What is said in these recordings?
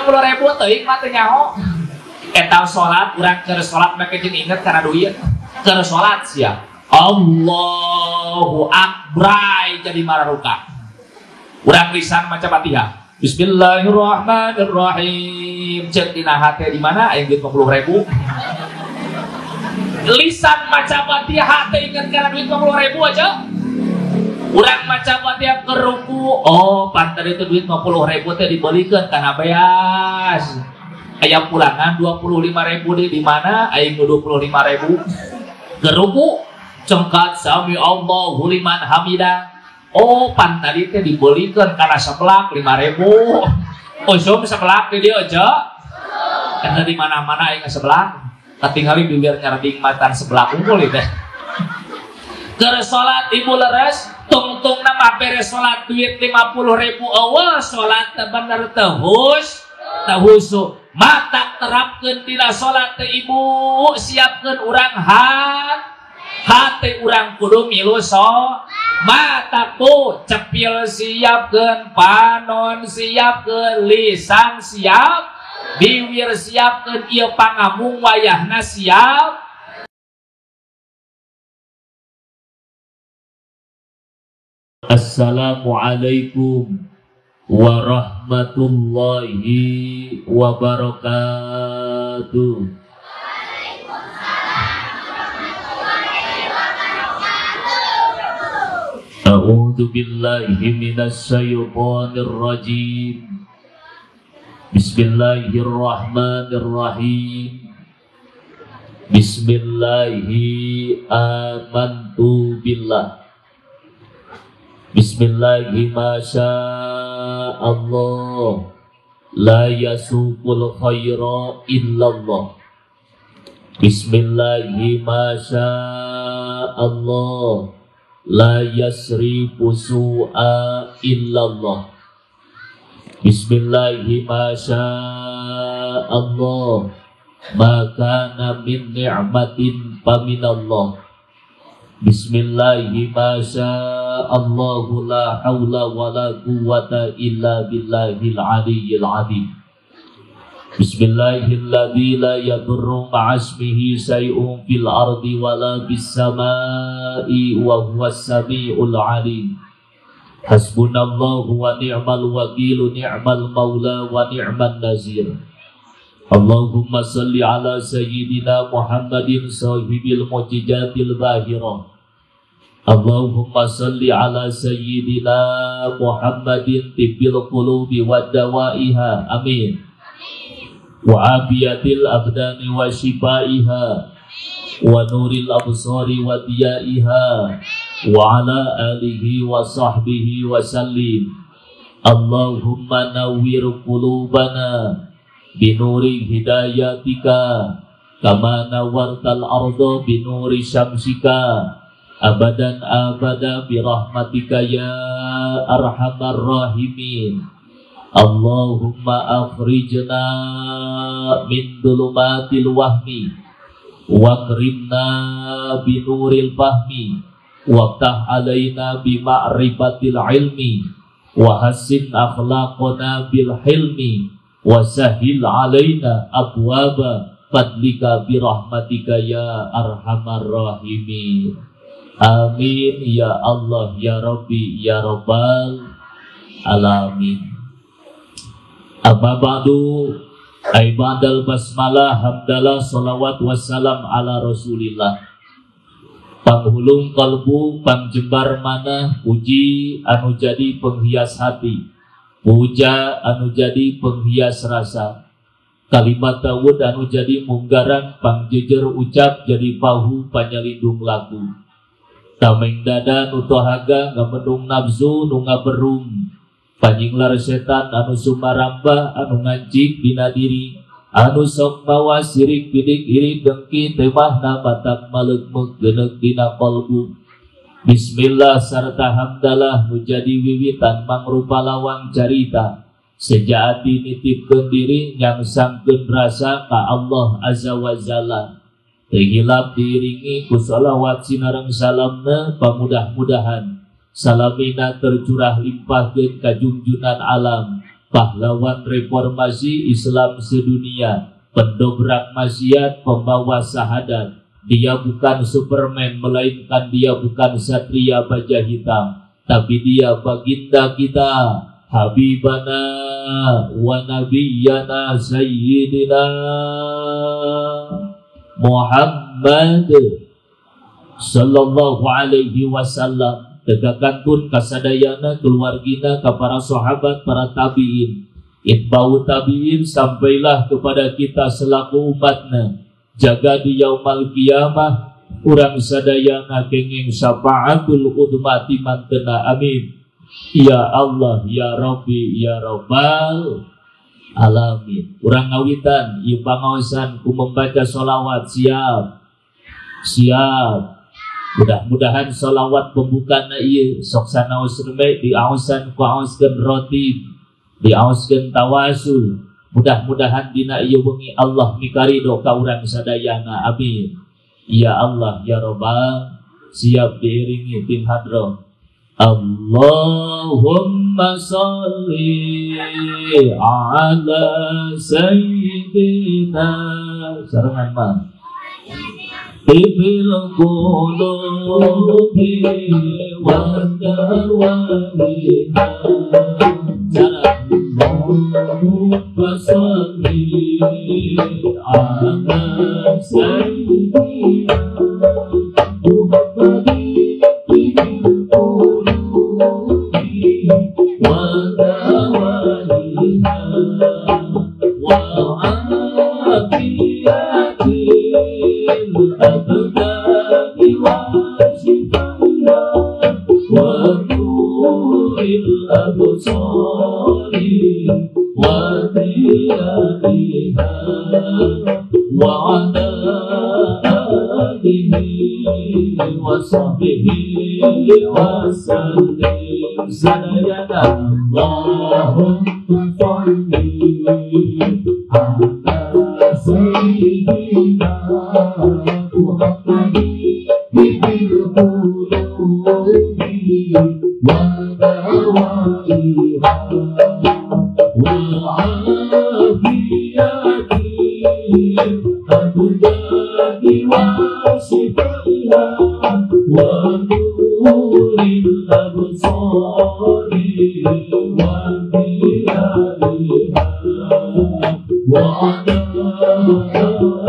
50.000 teuing mah teu nyaho. Eta salat urang keur salat make jeung inget kana duit. Keur salat sia. Allahu akbar jadi mararuka. Urang lisan maca Fatihah. Bismillahirrahmanirrahim. Ceuk dina hate di mana aya duit 50.000. Lisan maca Fatihah teh inget kana duit 50.000 aja. Urang maca Fatihah ke ruku, oh pantar itu duit 50.000 teh dibelikeun kana beas. Aya pulangan 25.000 di mana aing 25.000. Ke ruku cengkat sami Allahu liman hamidah. Oh pan tadi teh dibelikeun kana seblak 5.000. Usum seblak di dieu aja. Eta di mana-mana aing seblak. Katingali bibir nyarding matan seblak unggul ieu teh. Keur salat ibu leres, tungtungna mah beres salat duit 50.000 eueuh salat teh bener teu husu. Mata terapkeun dina salat teh ibu, siapkeun urang hate urang kudu milu mataku cepil siapkeun, panon siapkeun, lisan siap, bibir siapkeun, ieu pangamung wayahna siap. Assalamualaikum warahmatullahi wabarakatuh. A'udzu billahi minasy syaithanir rajim. Bismillahirrahmanirrahim. Bismillahi amantu billah. Bismillahi ma Allah la yasuqul khaira illallah. Bismillahi ma Allah la yasrifu su'a illallah. Bismillahi ma Allah ma kana min ni'matin faminallah. Bismillahi ma Allahu la hawla wa la quwwata illa billahil aliyyil azim. Bismillahilladzi la yadurru ma'asmihi syai'un fil ardi wa la bis samai wa huwas samiul alim. Hasbunallahu wa ni'mal wakil, ni'mal maula wa ni'man nazir. Allahumma salli ala sayyidina Muhammadin sahibil mu'jizatil bahirah. Allahumma salli ala sayyidina Muhammadin tibbil qulubi wa dawaiha. Amin. Wa afiyatil abdani wa shifaiha wa nuril absari wa diyaiha wa ala alihi wa sahbihi wa sallim. Allahumma nawwir qulubana binuri hidayatika kama nawwartal arda binuri syamsika abadan abada birahmatika ya arhamar rahimin. Allahumma akhrijna min dulumatil wahmi wakrimna binuril fahmi waftah alaina bima'rifatil ilmi wa hassin akhlaqana bil hilmi wa sahil alaina abwaba fadlika birahmatika ya arhamar rahimin. Amin ya Allah ya Rabbi ya Rabbal alamin. Amma ba'du, ay ba'dal basmalah, hamdalah, salawat wassalam ala rasulillah. Panghulung kalbu, pangjembar manah, puji anu jadi penghias hati, puja anu jadi penghias rasa, kalimat tawud anu jadi munggaran, pangjejer ucap jadi pahu panyalindung laku. Tameng dada nu tohaga ngamendung nafsu nu ngaberung, panyinglar setan anu sumarambah anu ngancik dina diri, anu sok mawa sirik pidik iri dengki temahna batak maleukmeuk geuneuk dina qalbu. Bismillah sarta hamdalah nu jadi wiwitan mangrupa lawang carita sejaati nitipkeun diri nyangsangkeun rasa ka Allah azza wa jalla. Teu hilap diiringi ku shalawat sinareng salamna pamudah-mudahan salamina tercurah limpahkeun ka junjunan alam pahlawan reformasi Islam sedunia, pendobrak maksiat, pembawa sahadat. Dia bukan Superman, melainkan dia bukan satria baja hitam, tapi dia baginda kita, Habibana wa Nabiyana Sayyidina Muhammad sallallahu alaihi wasallam. Tegakkan pun kasadayana keluargina ka para sahabat, para tabi'in, itba'u tabi'in, sampailah kepada kita selaku umatna. Jaga di yaumal qiyamah urang sadayana kenging syafaatul udma timantena. Amin. Ya Allah ya Rabbi ya Rabbal alamin. Urang ngawitan ieu pangaosan ku membaca sholawat. Siap. Siap. Mudah-mudahan sholawat pembukana ieu sok sanaos reme diaosan ku aoskeun rotib, diaoskeun tawasul. Mudah-mudahan dina ieu wengi Allah mikarido ka urang sadayana. Amin. Ya Allah ya Rabbal. Siap diiringi tim hadroh. Allahumma sholli ala sayyidina sarengan mah Ibil qulubi wa darwaniha. Allahumma sholli ala sayyidina Muhammadin ibil qulubi wa darwaniha wa afiyatil abdani wa shifaiha wa nuril absari wa diyaiha wa ala alihi wa sahbihi wa sallim. Sadayana Allahumma sholli ala sayyidina Muhammadin bil qulubi wa dawaiha wa afiyatil abdani wa shifaiha wa nuril absari wa diyaiha wa ala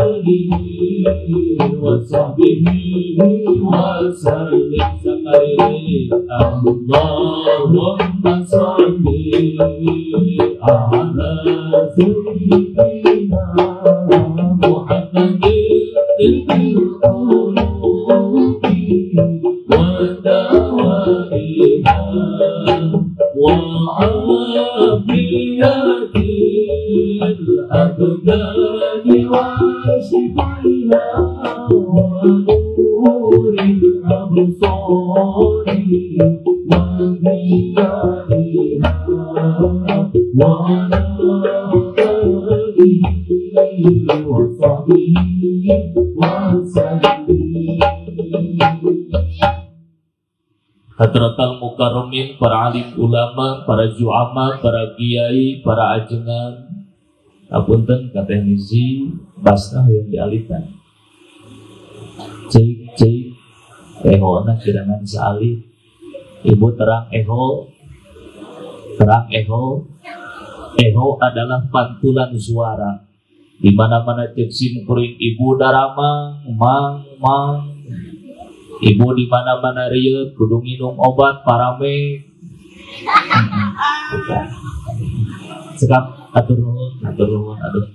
alihi wa sahbihi wa sallim. Sekali Allahumma sholli ala sayyidina Muhammadin bil qulubi wa dawaiha wa afiyatil abdani wa shifaiha wa nuril absari wa diyaiha wa ala alihi wa sahbihi wa sallim. Hadratal mukarramin, para alim ulama, para juama, para kiai, para ajengan, apunten ka teknisi basah yang dialihkan. Cik cik ehona kirangan saalih. Ibu terang eho, terang eho. Eho adalah pantulan suara. Di mana-mana cek sim kuring ibu daramang, mang mang. Ibu di mana-mana rieut kudu nginum obat parame. Sekap atur nuhun, atur nuhun, atur.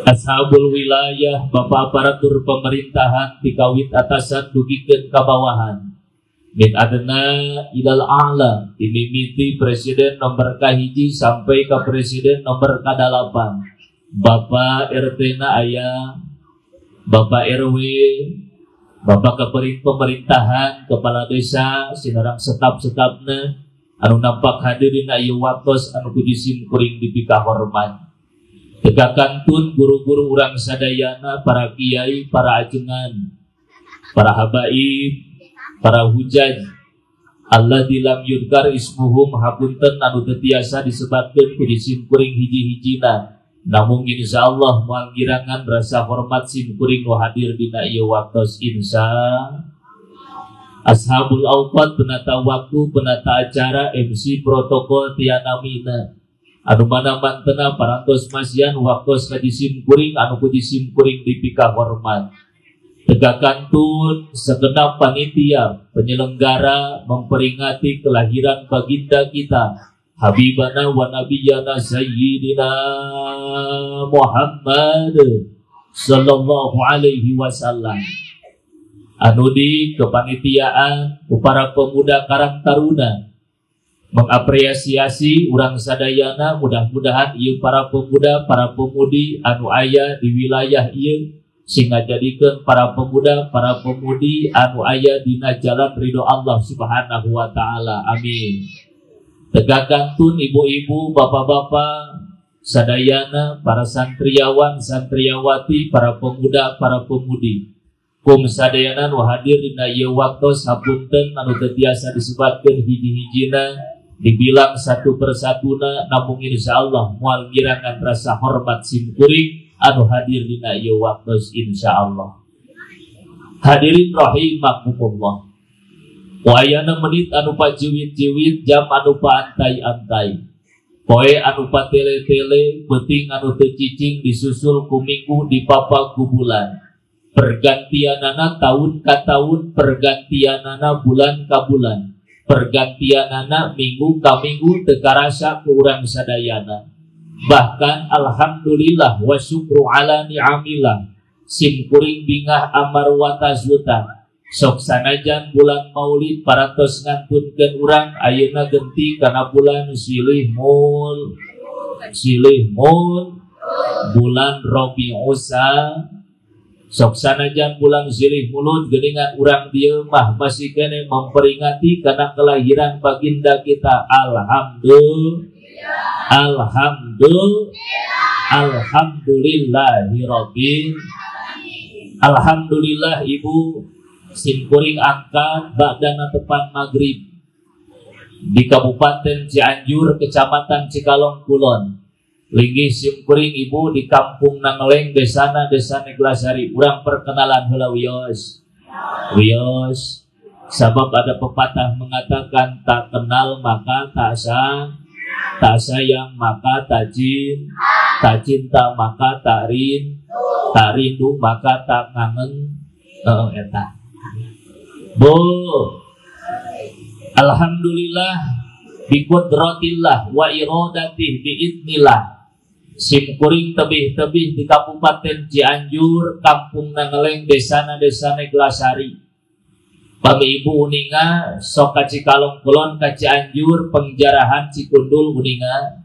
Ashabul wilayah, bapak aparatur pemerintahan tikawit atasan dugikeun ka bawahan. Min adna ilal a'la, dimimiti presiden nomor kahiji sampai ke presiden nomor kadalapan. Bapak RT na aya, Bapak RW, Bapak pemerintahan, kepala desa, sinarang setap-setapna, anu nampak hadirin ieu watos anu ku disim kuring dipikahormat. Tegakan tun guru-guru urang sadayana, para kiai, para ajengan, para habaib, para hujaj, Alladzi lam yudkar ismuhum hapunten anu teu tiasa disebatkeun ku simkuring hiji-hijina. Namun insyaallah moal ngirangan rasa hormat simkuring nu hadir dina ieu waktos insya. Ashabul awqat penata waktu, penata acara, MC protokol tiana mina. Anu mana mantena parantos masian waktos ka simkuring anu ku simkuring dipika hormat. Tegakan tun segenap panitia penyelenggara memperingati kelahiran baginda kita Habibana wa Nabiyana Sayyidina Muhammad sallallahu alaihi wasallam. Anu di kepanitiaan para pemuda Karang Taruna mengapresiasi urang sadayana, mudah-mudahan ieu para pemuda, para pemudi anu aya di wilayah ieu sehingga jadikeun para pemuda, para pemudi anu aya dina jalan ridho Allah Subhanahu wa taala. Amin. Tegakan tun ibu-ibu, bapak-bapak sadayana, para santriawan, santriawati, para pemuda, para pemudi. Kum sadayana nu hadir dina ieu waktos hapunten anu teu tiasa disebatkeun hiji-hijina, dibilang satu persatuna, namun insyaallah moal ngirangan rasa hormat simkuring anu hadir dina ieu waktos insyaallah. Hadirin rahimakumullah. Wayana menit anu pajiwit-jiwit, jam anu paantai-antai, poe anu patele-tele, peuting anu teu cicing disusul ku minggu dipapa ku bulan. Pergantianana tahun ka tahun, pergantianana bulan ka bulan, pergantianana minggu ka minggu teu karasa ku urang sadayana. Bahkan alhamdulillah wa syukru ala ni'amillah, simkuring bingah amar watazuta. Sok sanajan bulan Maulid parantos ngantunkeun urang ayeuna genti kana bulan Silih Mul, Silih Mul, bulan Rabiusa. Sok sanajan bulan Silih Mulud geuningan urang dieu mah masih keneh memperingati kana kelahiran baginda kita. Alhamdulillah. Alhamdulillah. Alhamdulillahirabbil. Alhamdulillah ibu simkuring angkat badana tepan maghrib di Kabupaten Cianjur, Kecamatan Cikalong Kulon. Linggih simkuring ibu di Kampung Nangeleng, desana Desa Neglasari. Urang perkenalan heula wios. Wios. Sabab ada pepatah mengatakan tak kenal maka tak sayang, tak sayang maka tak cinta, tak cinta maka tak rindu maka tak kangen. Eta. Bu, alhamdulillah biqudratillah wa iradatih biidnillah. Simkuring tebih-tebih di Kabupaten Cianjur, Kampung Nangeleng, desana Desa Neglasari. Pami ibu uninga sok ka Cikalong Kulon ka Cianjur pengjarahan Cikundul uninga.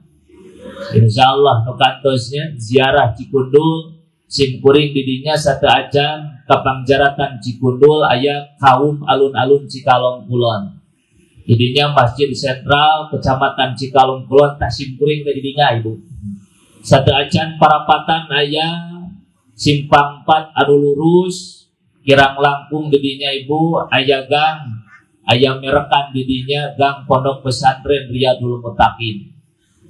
Insyaallah nu kantosnya ziarah Cikundul simkuring didinya satu acan kapangjaratan Cikundul aya kaum alun-alun Cikalong Kulon. Didinya Masjid Sentral Kecamatan Cikalong Kulon tah simkuring teh didinya ibu. Satu acan parapatan aya simpang 4 anu lurus kirang langkung didinya ibu aya gang aya merekan didinya gang Pondok Pesantren Riyadul Muttaqin.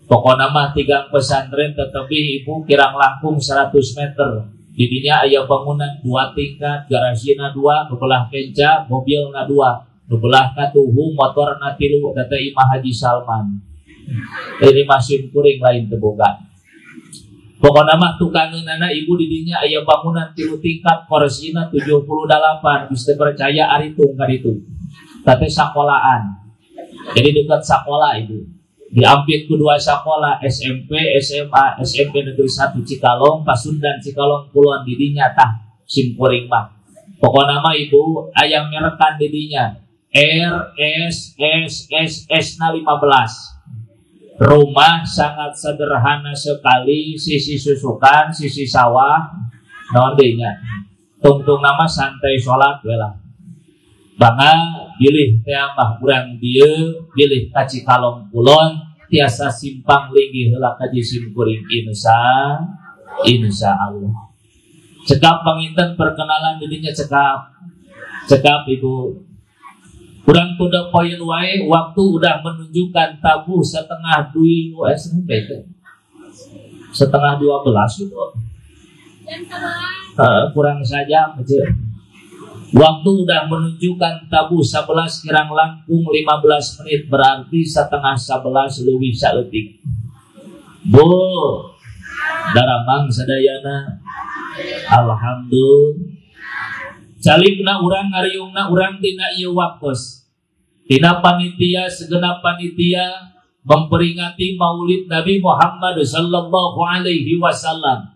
Pokona mah tigang pesantren tetapi ibu kirang langkung 100 meter. Didinya aya bangunan 2 tingkat, garasina 2, nu belah kenca, mobilna 2, nu belah katuhu, motorna 3, teh Imah Haji Salman. Ini masih kuring lain teu boga. Pokona mah tukangeunana ibu didinya aya bangunan 3 tingkat, korsina 78, bisa percaya aritung ka ditu. Tapi sakolaan. Jadi dekat sakola ibu. Diampit ku 2 sekolah SMP, SMA, SMP Negeri 1 Cikalong, Pasundan Cikalong Kulon didinya tah simkuring mah. Pokona mah ibu ayam merekan didinya R S S S S na 15. Rumah sangat sederhana sekali, sisi susukan, sisi sawah, naon deui nya. Tungtung nama santai salat we lah. Bangga bilih teh mah urang dieu, bilih ka Cikalong Kulon tiasa simpang linggih heula ka simkuring insya Allah. Cekap panginten perkenalan didinya cekap. Cekap ibu. Kurang to the point wae, waktu udah menunjukkan tabuh setengah dui SMP itu. 11:30 gitu. Kurang saja aja. Waktu udah menunjukkan tabuh 11 kirang langkung 15 menit, berarti 10:30 leuwih saeutik. Bu, daramang sadayana. Alhamdulillah. Calikna urang ngariungna urang tina ieu waktos. Tina panitia segenap panitia memperingati Maulid Nabi Muhammad sallallahu alaihi wasallam.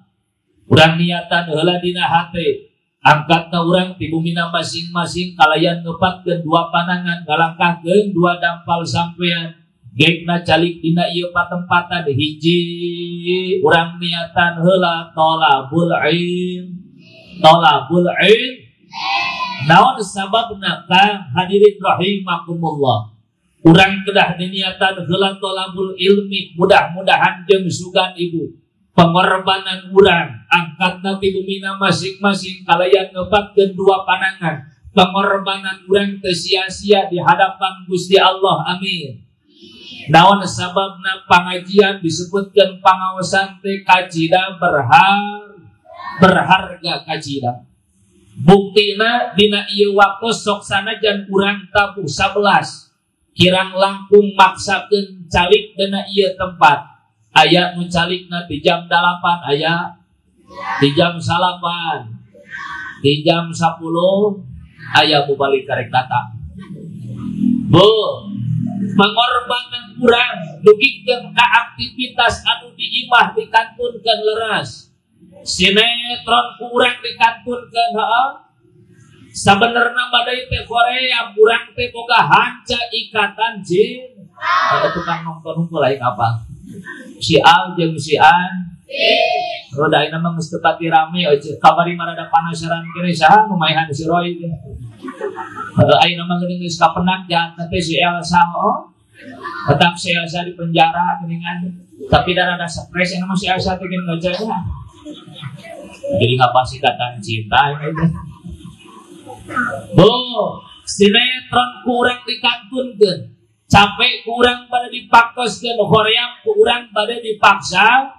Urang niatan heula dina hate, angkatna urang ti bumina masing-masing kalayan ngepatkeun dua panangan, ngalangkahkeun dua dampal sampean. Gekna calik dina ieu patempatan hiji, urang niatan heula tolabul ilm. Tolabul ilm. Naon sababna kang hadirin rahimakumullah. Urang kedah diniatan heula tolabul ilmi, mudah-mudahan jeung sugan ibu pengorbanan urang angkatna ti bumina masing-masing kalayan ngepatkeun dua panangan, pengorbanan urang teu sia-sia di hadapan Gusti Allah, amin. Naon sababna pangajian disebutkeun pangaosan teh kacida berharga kacida. Buktina dina ieu waktu sok sanajan urang tabuh 11 kirang langkung maksakeun calik dina ieu tempat. Aya nu calikna di jam 8, aya di jam 9, di jam 10 aya balik karek datang. Bu, pengorbanan urang dugikeun ka aktivitas anu di imah dikantunkeun leras. Sinetron kurang dikantunkeun heeh. Sabenerna badai teh Korea urang teh boga hanca ikatan jin. Ada tukang nonton hungkul lain apa? Si Al jeung si An. Roda ayeuna mah geus teu pati rame euy. Kamari mah rada panasaran kene saha nu maehan si Roy teh. Ayeuna mah geus kapenak jahat teh si Elsa oh. Tetap si Elsa di penjara geuningan. Tapi da rada stres ayeuna mah si Elsa teh geuning ngajaga. Jadi ngabahas ikatan cinta ini. Bu, sinetron kurang dikantunkeun, capek kurang pada dipakoskeun, hoream kurang pada dipaksa,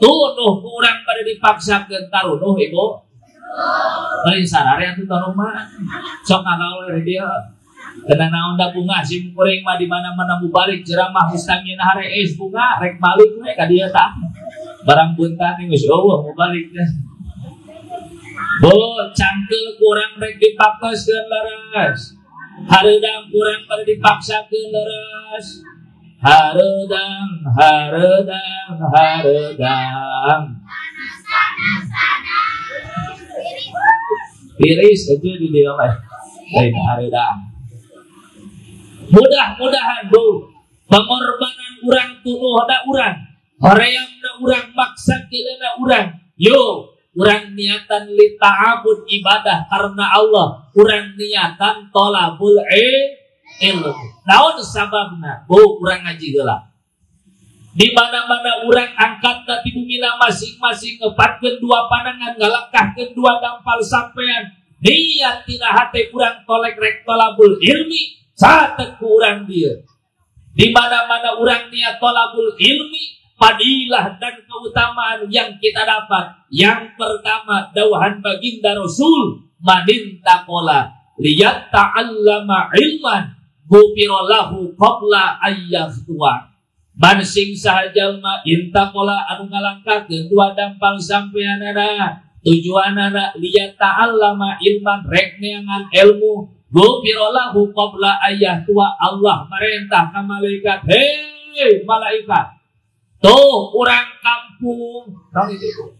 tunuh kurang pada dipaksakeun, tarunuh ibu. Lain sarare atuh taruh mah. Sok ngagaul dia. Kena naon da bunga sim kuring mah di mana-mana balik ceramah geus tangina harees bunga rek balik we ka dieu tah. Barang buntan geus eueuh mau balik teh. Bu, cangkeul kurang rek dipakoskeun leres. Hareudang kurang pada dipaksakeun leres. Hareudang, hareudang, hareudang. Tiris aja di dia mah. Lain hareudang. Mudah-mudahan Bu, pengorbanan urang tunuh da urang, hoream da urang, maksakeun da urang. Yo, urang niatan li ta'abud ibadah karena Allah, urang niatan tolabul ilmu. Naon sababna? Bu, urang ngaji heula. Di mana-mana urang angkat ka ti bumina masing-masing ngepatkeun dua panangan, ngalangkahkeun dua dampal sampean. Niat tina hate urang tolek rek tolabul ilmi, catet ku urang dieu. Di mana-mana urang niat tolabul ilmi, fadilah dan keutamaan yang kita dapat. Yang pertama, dauhan baginda Rasul, manintakola liyat ta'allama ilman gufira lahu qabla ayyaghtuwa. Man sing saha jalma intakola anu ngalangkahkeun dua dampal sampeanana, tujuanana liyat ta'allama ilman rek neangan ilmu, gufira lahu qabla ayyaghtuwa. Allah marentah ka malaikat, hei malaikat, tuh orang kampung, tahu itu?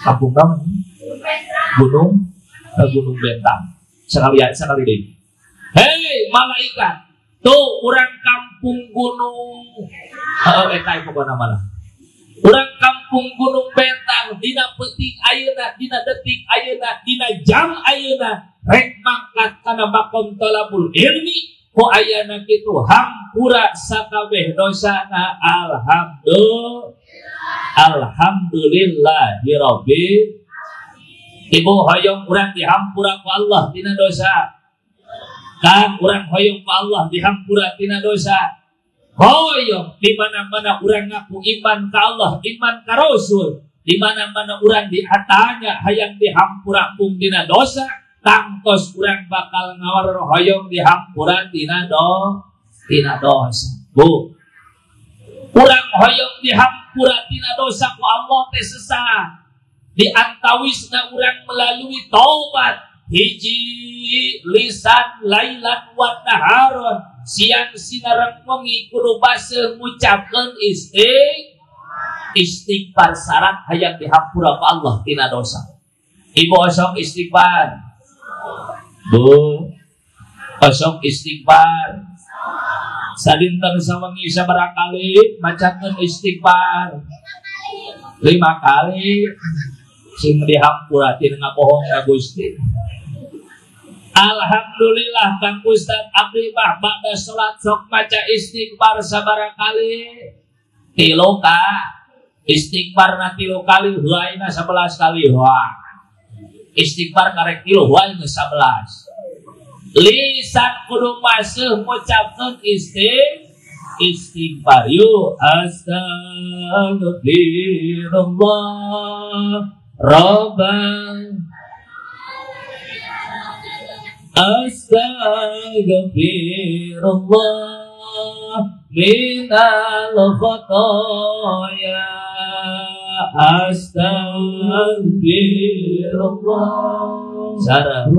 Kampung naon? Gunung, Gunung Bentang. Sekali sekali deh. Hei malaikat, tuh orang kampung gunung. Heeh, eta pokona mana? Orang kampung Gunung Bentang dina peuting ayeuna, dina detik ayeuna, dina jam ayeuna rek mangkat kana makom tolabul ilmi. Ku ayana kitu hampura sakabeh dosana. Alhamdulillah, alhamdulillahirabbil. Ibu hoyong urang dihampura ku Allah tina dosa. Kan urang hoyong ku Allah dihampura tina dosa. Hoyong di mana-mana urang ngaku iman ka Allah, iman ka Rasul. Di mana-mana urang dihatanya hayang dihampura pung dina dosa, tangtos urang bakal ngawar hoyong dihampura tina dosa. Bu, urang hoyong dihampura tina dosa ku Allah teh sesah. Di antawisna urang melalui taubat. Hiji lisan lailan wa naharon, siang sinareng wengi kudu baseuh ngucapkeun istighfar syarat hayang dihampura ku Allah tina dosa. Ibu osok istighfar. Bu, osok istighfar. Sadinten sawengi sabaraha kali macakeun istighfar? 5 kali. Sing dihampura tina ngabohong ka Gusti. Alhamdulillah Kang Ustaz abdi mah ba'da salat sok maca istighfar sabaraha kali? 3 ka. Istighfarna 3 kali, huaina 11 kali. Wah. Istighfar karek 3 huaina 11. Lisan kudu maseuh ngucapkeun istighfar. Yuk astagfirullah Rabbal astaghfirullah minal khotoya astaghfirullah sarah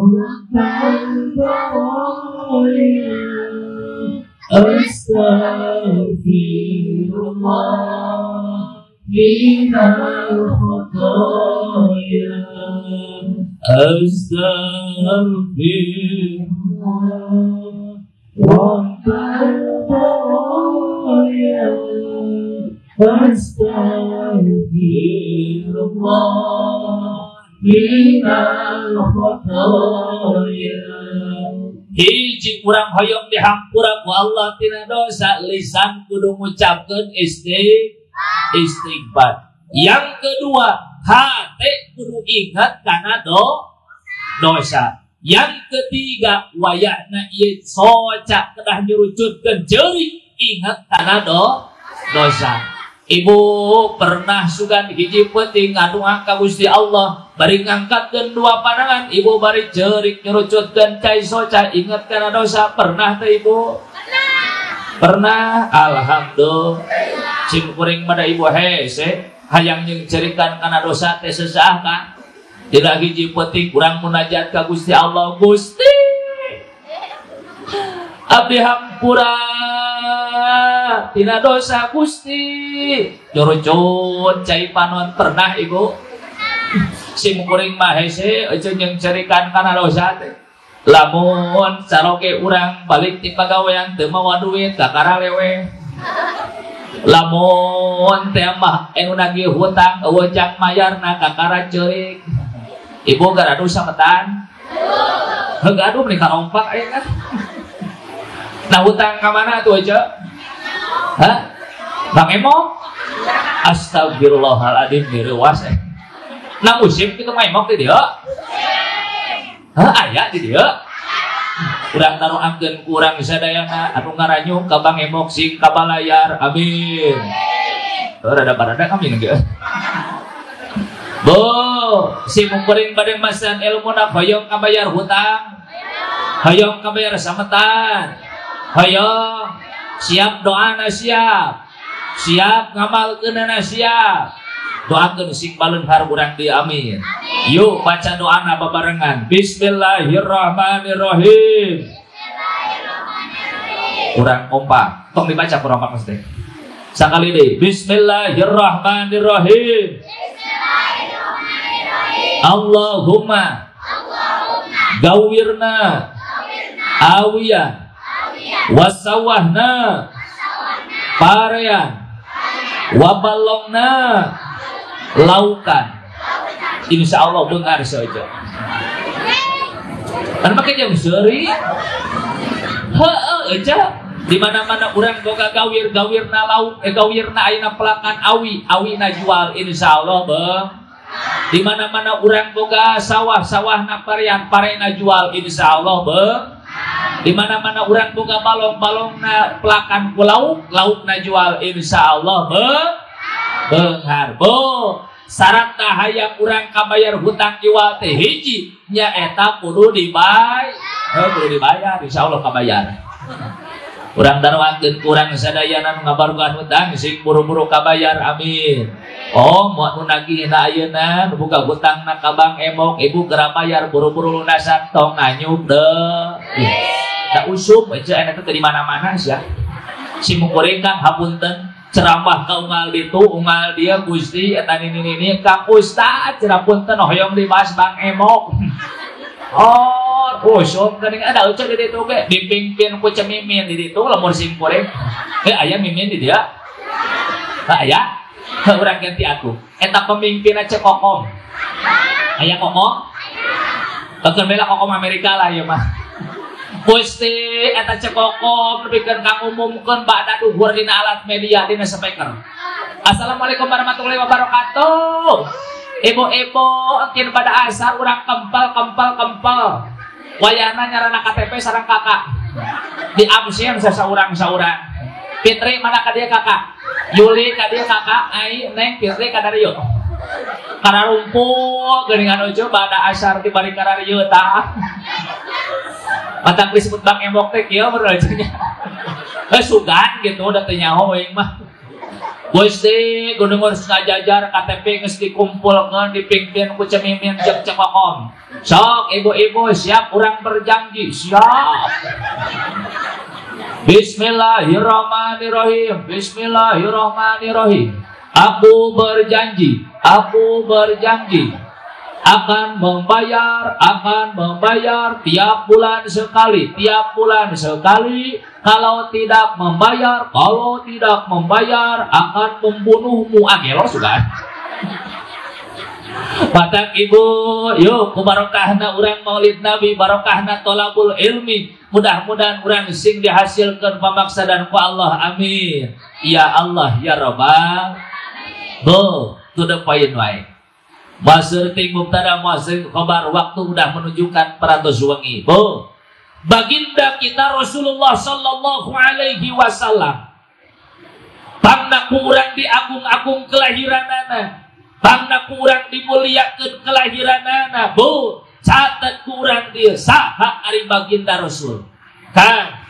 astaghfirullah minal khotoya astaghfirullah rabbal baraya astaghfirullah minal khotoya. Hiji urang hoyong dihampura ku Allah tina dosa, lisan kudu ngucapkeun istighfar. Yang kedua, hati kudu ingat kana dosa. Yang ketiga, wayahna ieu soca kedah nyurucutkeun ceurik ingat kana dosa. Ibu pernah sugan hiji peuting ngadua ka Gusti Allah, bari ngangkatkeun dua pandangan, ibu bari ceurik nyurucutkeun cai soca ingat kana dosa. Pernah teh ibu? Pernah. Alhamdulillah. Sim kuring pada ibu hese hayang jeung cerikan kana dosa teh sesah kan. Dina hiji peuting urang munajat ka Gusti Allah, Gusti abdi hampura tina dosa Gusti. Nyurucut cai panon. Pernah ibu? Sim kuring mah hese euceun jeung cerikan kana dosa teh. Lamun caroke urang balik ti pagawean teu mawa duit kakara lewe. Lamun teh mah anu nagih hutang eueuh jang mayarna kakara ceurik. Ibu gaduh sametan? Heuh gaduh meni karompak aya kan. Nah hutang ka mana tuh aja? Hah? Bang Emok? Astagfirullahaladzim direuwas eh. Nah musim kitu mah emok di dieu? Hah aya di dieu? Urang taruangkeun ku urang sadayana anu ngaranyu ka Bang Emok sing kabalayar. Amin. Heuh rada barada amin geus. Bu, si mungkuring bade masan ilmuna hoyong kabayar hutang. Hoyong kabayar sametan. Hoyong siap doana siap. Siap ngamalkeunana siap. Doakeun sing baleunghar urang di amin. Yuk baca doana babarengan. Bismillahirrahmanirrahim. Kurang kompak. Tong dibaca kurang kompak maksudnya. Sakali deui. Bismillahirrahmanirrahim. Allahumma gawirna awiyan wasawahna parean wabalongna lautan. Insya Allah bengar saja. Kan make jam seuri. Heeh aja. Di mana-mana urang boga gawir, gawirna lauk, gawirna ayeuna pelakan awi, awina jual insya Allah beng. Di mana-mana urang boga sawah, sawahna parean, parena jual insya Allah beng. Di mana-mana urang boga balong, balongna pelakan ku lauk, laukna jual insyaallah beunghar. Bo, syaratna hayang urang kabayar hutang iwal teh hiji nyaeta kudu dibayar. Kudu dibayar, insyaallah kabayar. Urang darwakeun kurang sadayana nu ngabarugan hutang sing buru-buru kabayar, amin. Oh, moal nu nagihna ayeuna nu boga hutangna ka Bank Emok, ibu geura bayar buru-buru lunasan tong nganyuk deui. Da usum aja enak teh di mana-mana sia. Simkuring Kang hapunten ceramah ka unggal ditu unggal dia Gusti eta nini-nini Kang Ustaz cenah punten hoyong dibahas Bank Emok. Oh, usum geuning ada ucap di ditu ge dipimpin ku Cemimin di ditu lamun simkuring. Aya mimin di dia. Aya. Urang ganti atuh. Eta pemimpinna Ceu Kokom. Aya Kokom? Bageun bela Kokom Amerika lah ieu mah. Gusti eta Ceu Kokom nepikeun ka ngumumkeun ba'da duhur dina alat media dina speaker. Assalamualaikum warahmatullahi wabarakatuh. Ibu-ibu engkin pada asar urang kempel kempel kempel. Wayahna nyarana KTP sareng kakak. Di absen sasaurang-saurang. Fitri mana ka dia kakak? Yuli ka dia kakak, ai Neng Fitri ka darieu. Kararumpul geuningan ojo bada asar di bari kararieu tah. Matak disebut Bank Emok teh kieu berarti nya. Sugan gitu da teu nyaho aing mah. Gusti gunungur ngajajar KTP geus dikumpulkeun dipimpin ku Cemimin jeung Ceu Kokom. Sok ibu-ibu siap urang berjanji, siap. Bismillahirrahmanirrahim. Bismillahirrahmanirrahim. Aku berjanji akan membayar tiap bulan sekali, tiap bulan sekali. Kalau tidak membayar, akan membunuhmu. Agelo sudah. Batak ibu, yuk barokahna urang maulid Nabi, barokahna tolabul ilmi. Mudah-mudahan urang sing dihasilkan pamaksadan ku Allah, amin. Ya Allah ya Rabbal. Bo, to the point wae. Maserting mubtada masing khabar waktu udah menunjukkan peratus wengi. Bo, baginda kita Rasulullah sallallahu alaihi wasallam. Pangna ku urang diagung-agung kelahiranana. Pangna ku urang dimuliakeun kelahiranana. Bu, catet ku urang dieu saha ari baginda Rasul. Kang,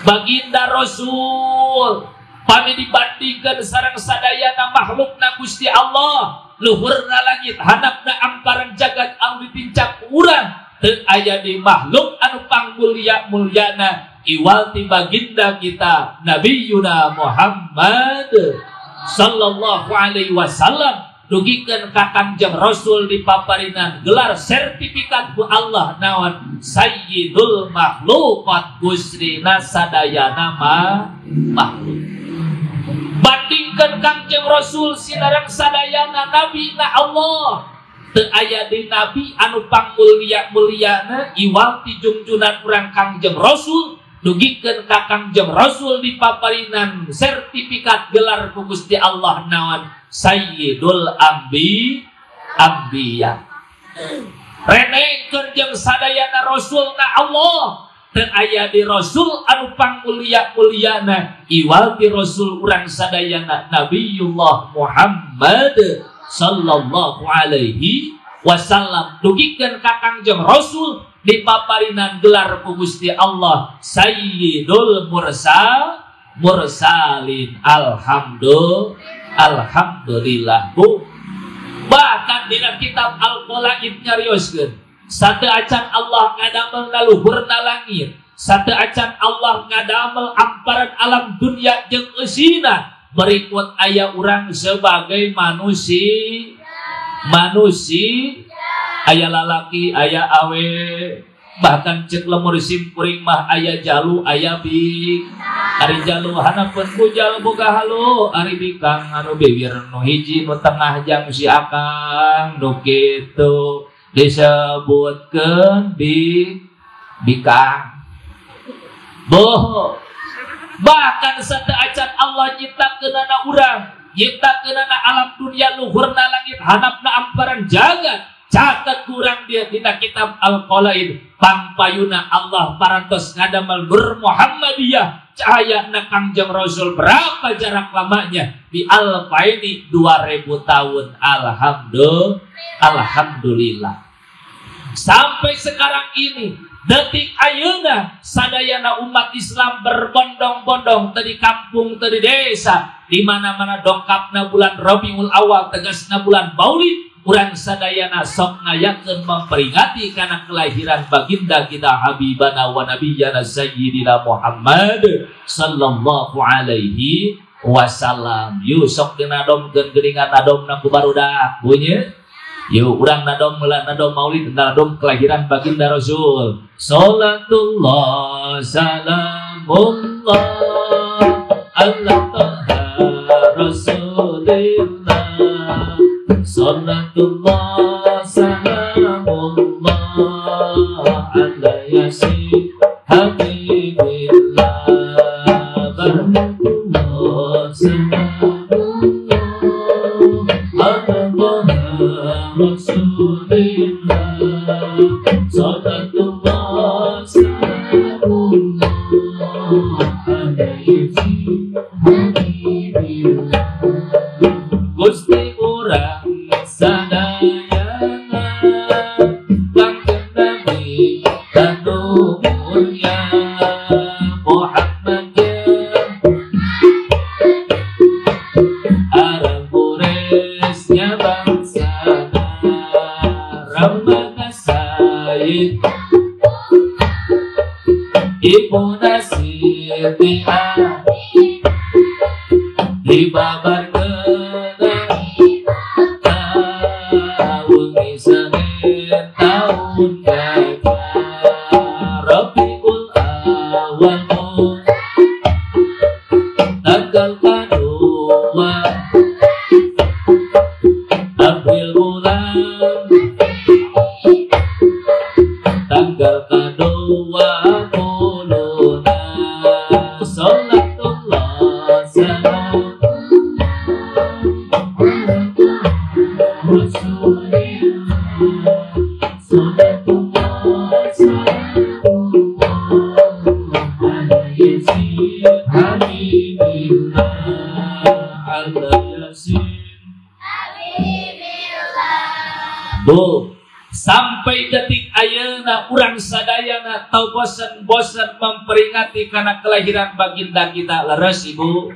baginda Rasul pami dibandingkeun sareng sadayana makhlukna Gusti Allah, luhurna langit, handapna amparan jagat anu ditincak ku urang, teu aya di makhluk anu pangmulia-mulyana iwal ti baginda kita Nabiyuna Muhammad sallallahu alaihi wasallam. Dugikeun ka Kangjeng Rasul dipaparinan gelar sertifikat ku Allah naon Sayyidul Makhluqat Gustina sadayana makhluk. Bandingkeun Kangjeng Rasul sinareng sadayana nabi na Allah, teu aya di nabi anu pangmulia-mulyana iwal ti jungjunan urang Kangjeng Rasul. Dugikeun ka Kangjeng Rasul dipaparinan sertifikat gelar ku Gusti Allah naon Sayyidul Ambiya. Renengkeun jeung sadayana Rasul na Allah, teu aya di Rasul anu pangmulia-mulyana iwal ti Rasul urang sadayana Nabiyullah Muhammad sallallahu alaihi wasallam. Dugikeun ka Kangjeng Rasul dipaparinan gelar ku Gusti Allah Sayyidul Mursalin. Alhamdulillah. Bu, bahkan dina kitab Al-Qalaid nyarioskeun satu acan Allah ngadamel luhurna langit, satu acan Allah ngadamel amparan alam dunia jeung eusina, berikut aya urang sebagai manusia, aya lalaki, aya awe, bahkan cek lemur simkuring mah aya jalu, aya bik. Ari jalu hanapeun bujal boga halu, ari bikang anu bibir nu hiji nu tengah jang si akang nu kitu disebutkeun bikang. Boh, bahkan sateuacan Allah nyiptakeunana urang, nyiptakeunana alam dunia luhurna langit handapna amparan jagat. Catat kurang dia dina kitab Al-Qalaid pangpayuna Allah parantos ngadamel Nur Muhammadiyah cahaya na Kangjeng Rasul berapa jarak lamanya di alfaini 2000 tahun. Alhamdulillah, alhamdulillah. Sampai sekarang ini detik ayeuna sadayana umat Islam berbondong-bondong tadi kampung tadi desa di mana-mana dongkapna bulan Rabiul Awal tegasna bulan Maulid urang sadayana sok ngayakeun memperingati kana kelahiran baginda kita habibana wa nabiyana sayyidina Muhammad sallallahu alaihi wasallam. Yuk sok dinadomkeun geuningan nadomna ku barudak bunyi. Yuk urang nadom meula nadom maulid nadom kelahiran baginda Rasul. Salatullah salamullah ala toha Rasulillah. Salatullah salamullah ala yasin habibillah. Salatullah salamullah ala toha Rasulillah. Salatullah salamullah ala yasin habibillah. Gusti urang sadayana Kangjeng Nabi kanu mulya Muhammad Arab Quraisy bangsa Rabbana Sayyid Ibu Siti dibabarkeun wengi Senin taun gajah Rabiul Awal tanggal kadua April bulan tanggal kadua puluna. Salatullah salam Rasulillah. Salatullah salamullah ala yasin habibillah. Ala yasin habibillah. Bu, sampai detik ayeuna urang sadayana tau bosen-bosen memperingati karena kelahiran baginda kita. Leres ibu?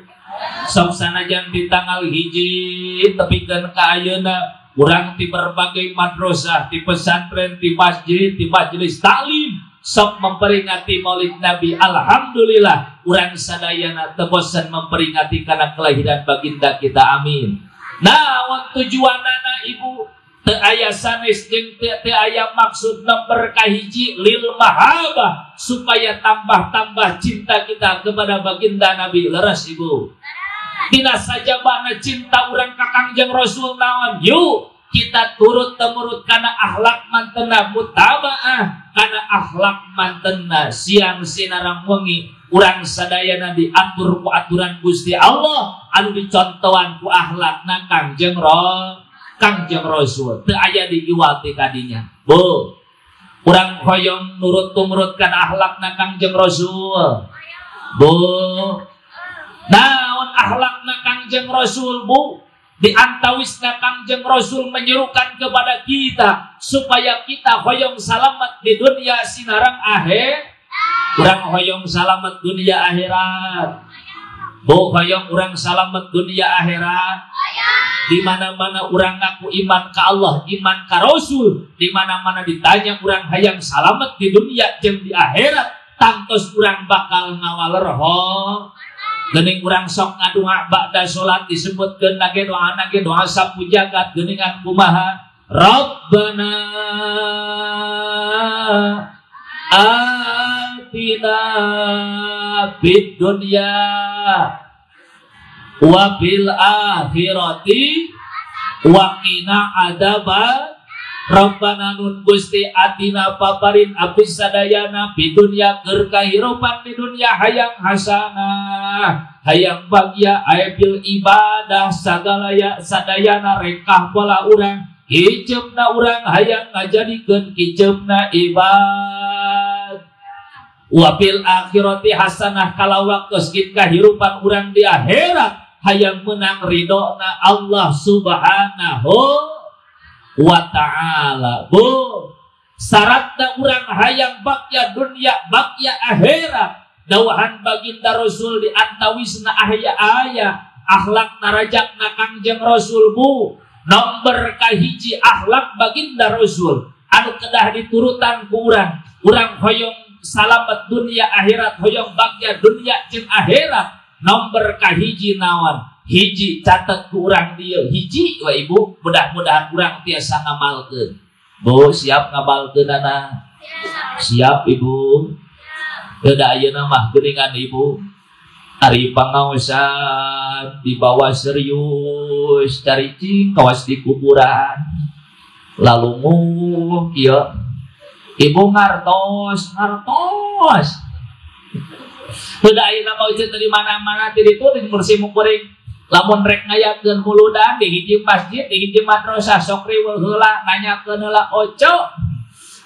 Sok sanajan di tanggal hiji tepikeun ka ayeuna urang di berbagai madrasah, di pesantren, di masjid, di majelis taklim sok memperingati Maulid Nabi. Alhamdulillah urang sadayana teu bosen memperingati karena kelahiran baginda kita. Amin. Naon tujuanana ibu? Teu aya sanes jeung teu aya maksud nomor kahiji lil mahabbah supaya tambah-tambah cinta kita kepada baginda Nabi. Leres ibu? Dina sajabana cinta urang ka Kangjeng Rasul naon? Yuk kita turut temurut kana akhlak mantena mutabaah kana akhlak mantena siang sinarang wengi urang sadayana diatur ku aturan Gusti Allah anu dicontohan ku akhlakna Kangjeng Kangjeng Rasul. Teu aya diiwati kadinya. Bu, urang hoyong nurut tumurut kana akhlakna Kangjeng Rasul. Bu, naon akhlakna Kangjeng Rasul bu? Di antawisna Kangjeng Rasul menyerukan kepada kita supaya kita hoyong salamat di dunia sinarang akhir. Urang hoyong salamat dunia akhirat. Bu, hoyong urang salamat dunia akhirat. Di mana-mana urang ngaku iman ka Allah, iman ka Rasul, di mana-mana ditanya urang hayang salamet di dunia jeung di akhirat, tangtos urang bakal ngawaler ho. Geuning urang sok ngadua ba'da salat disebutkeun lagi doa nage doa sapu jagat geuningan kumaha? Rabbana atina fid dunya wa fil akhirati wa qina adzaban. Rabbana nun Gusti atina paparin abdi sadayana di dunya keur kahirupan di dunya hayang hasanah hayang bagya aya bil ibadah sagalaya sadayana rekah pola urang Kiceupna urang hayang ngajadikeun kiceupna ibad. Wa fil akhirati hasanah kalawak geus kahirupan urang di akhirat hayang menang ridona Allah Subhanahu wa ta'ala. Bu, syaratna urang hayang bagya dunia bagya akhirat. Dawahan baginda Rasul di antawisna ahya aya akhlak narajakna Kangjeng Rasul bu. Nomor kahiji akhlak baginda Rasul anu kedah diturutan ku urang. Urang hoyong salamet dunia akhirat, hoyong bagya dunia jeung akhirat. Nomor kahiji naon? Hiji catet ku urang dieu hiji we ibu, mudah-mudahan urang tiasa ngamalkeun. Bu, siap ngamalkeunana? Siap ibu. Teu da ayeuna mah geuningan ibu. Ari pangaosan dibawa serius caricing kawas di kuburan. Lalu ngu kieu ibu ngartos ngartos. Teu da ayeuna mah euceut di mana-mana ti ditu di kursi mukuring. Lamun rek ngayakeun muludan di hiji masjid di hiji madrasah sok riweuh heula nanyakeun heula oco.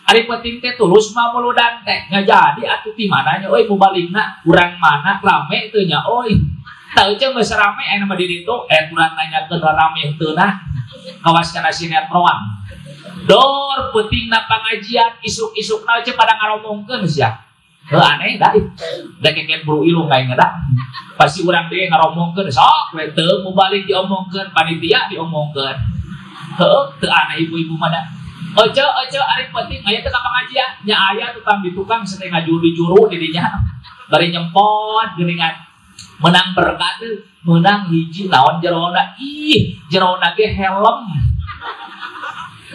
Ari penting teh tulus mah muludan teh ngajadi atuh ti mananya euy mubaligna urang mana rame teu nya euy. Tah euceut geus rame aya mah di ditu kurang nanyakeun rame henteu nah. Kawas kana sinetron. Dor pentingna pangajian isuk-isukna euceut pada ngaromongkeun sia. Heuh aneh da. Da keken buru ilung aing da. Pasti urang deui ngaromongkeun sok we teu mubalig diomongkeun panitia diomongkeun. Heuh teu aneh ibu-ibu mah da. Ojo, ojo, ari penting aya teh ka pangajian, nya aya tukang di tukang setengah juru di juru di dinya. Bari nyempot geuningan. Menang berkat menang hiji naon jerona? Ih, jerona ge helm.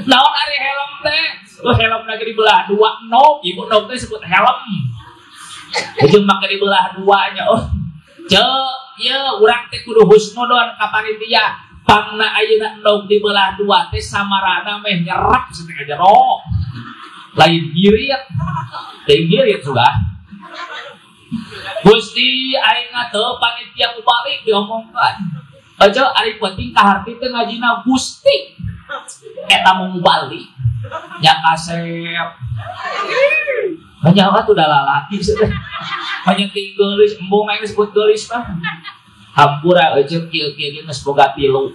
Naon ari helm teh? Oh, helm lagi dibelah dua nog, ibu nog teh sebut helm. Ujung make dibelah duanya. Oh, ceu, ieu urang teh kudu husnudon ka panitia. Pangna ayeuna endog dibelah dua teh samarana meh nyerap setengah jero. Lain ngirit. Teh ngirit sudah. Gusti aing teu panitia mubalik diomongkeun. Aja ari penting kaharti teh ngajina Gusti. Eta mau mubalik. Nya kasep. Hanya atuh da lalaki teh. Hanya ti geulis embung aing disebut geulis mah. Hampura euceut kieu-kieu geus boga tilu.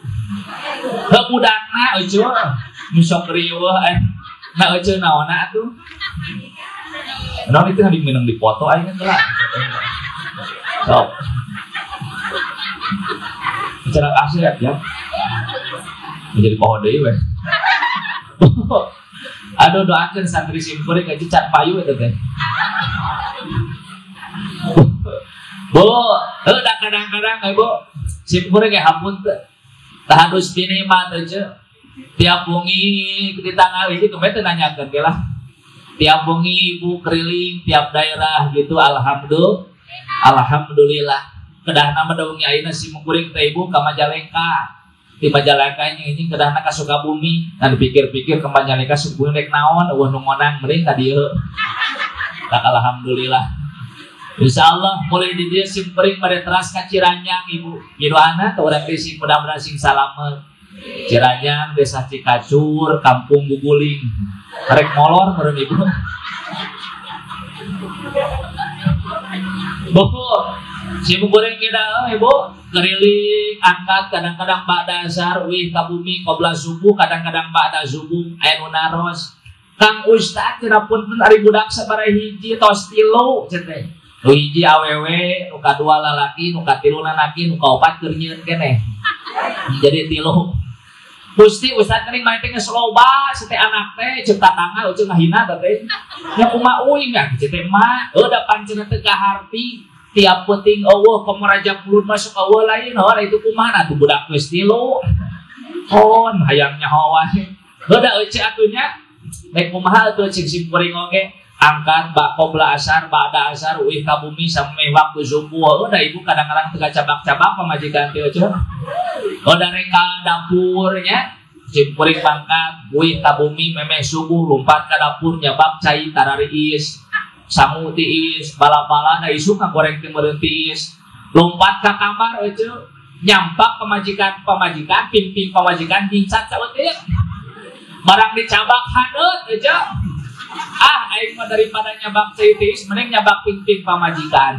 Heuh budakna euceut nu sok riweuh na euceut naonna atuh. Naon itu yang diminum di foto aing heula. Sok. Bicara asli ya. Menjadi pohon deui we. Aduh doakeun santri simkuring aja can payu eta teh. Bu, da kadang-kadang ibu simkuring ge hampun teh. Tahanus bini mah teh tiap wengi di tanggal hiji kumaha teh nanyakeun ge lah. Tiap wengi ibu keliling tiap daerah gitu alhamdulillah. Alhamdulillah. Kedahna mah da wengi ayeuna simkuring teh ibu ka Majalengka. Di Majalengka nying kedahna ka Sukabumi. Nah dipikir-pikir ke Majalengka Sukabumi rek naon eueuh nu ngonang meureun ka dieu. Tak alhamdulillah. Insyaallah mulai di dia simkuring pada teras ka Ciranyang ibu. Midoana teh urang teh sing mudah-mudahan sing salamet. Ciranyang desa Cikacur kampung Guguling. Rek molor meureun ibu. Bu, simkuring kita ibu keliling angkat kadang-kadang ba'da asar wih ka bumi qobla subuh kadang-kadang ba'da subuh aya nu naros. Kang Ustad cenah punten ari budak sabaraha hiji tos tilu cenah teh. Nu hiji awewe, nu kadua lalaki, nu katilu lalaki, nu kaopat keur nyieun keneh. Jadi tilu. Gusti Ustad geuning mah teh geus loba sete anak teh ceuk tatangga euceut ngahina teh. Nya kumaha uing nya ceuk teh mah heuh da pancen teu kaharti tiap peuting eueuh komo raja mulut masuk eueuh lain heuh itu kumaha atuh budak geus tilu. Hon hayang nyaho wae. Heuh da euceut atuh nya rek kumaha atuh cing simkuring oge. Angkat bak qobla asar ba'da asar uih ka bumi sampai waktu subuh. Udah ibu kadang-kadang teu cabak-cabak pamajikan teh euceut. Udah rek ka dapurnya simkuring mangkat uih ka bumi memeh subuh lompat ka dapur nyabak cai tarariis sangu tiis bala-bala da isuk ngagoreng teh meureun tiis lompat ka kamar euceut nyampak pamajikan pimpin pamajikan nyingcat saeutik. Barang dicabak haneut aja. Ah, aing mah daripada nyabak cai tiis mending nyabak pingping pamajikan.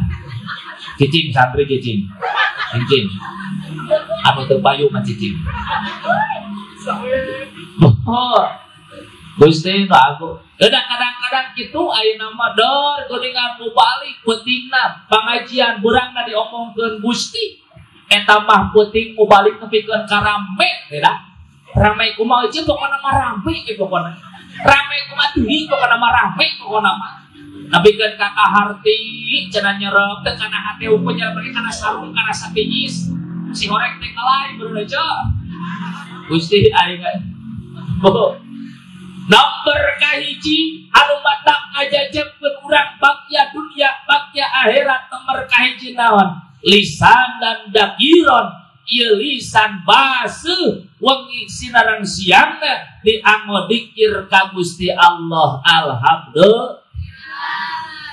Cicing santri cicing. Cicing. Anu teu payu mah cicing. Oh. Gusti nu aku. Udah kadang-kadang kitu ayeuna mah dor geuningan mubalik peutingna pangajian burangna diomongkeun Gusti. Eta mah peuting mubalik nepikeun ka rame teh da. Rame kumaha ieu pokona mah rame we pokona. Rame kumaha teuing pokona mah rame pokona mah. Nepikeun ka kaharti cenah nyerep teh kana hate ukur nyerep kana sarung kana satiis. Si horek teh kalai baru aja. Gusti aing. Bu. Nomor kahiji anu matak ngajajebkeun urang bagya dunia bagya akhirat nomor kahiji naon? Lisan dan dakiron. Ieu lisan baseuh wengi sinarang siangna dianggo dikir ka Gusti Allah. Alhamdulillah.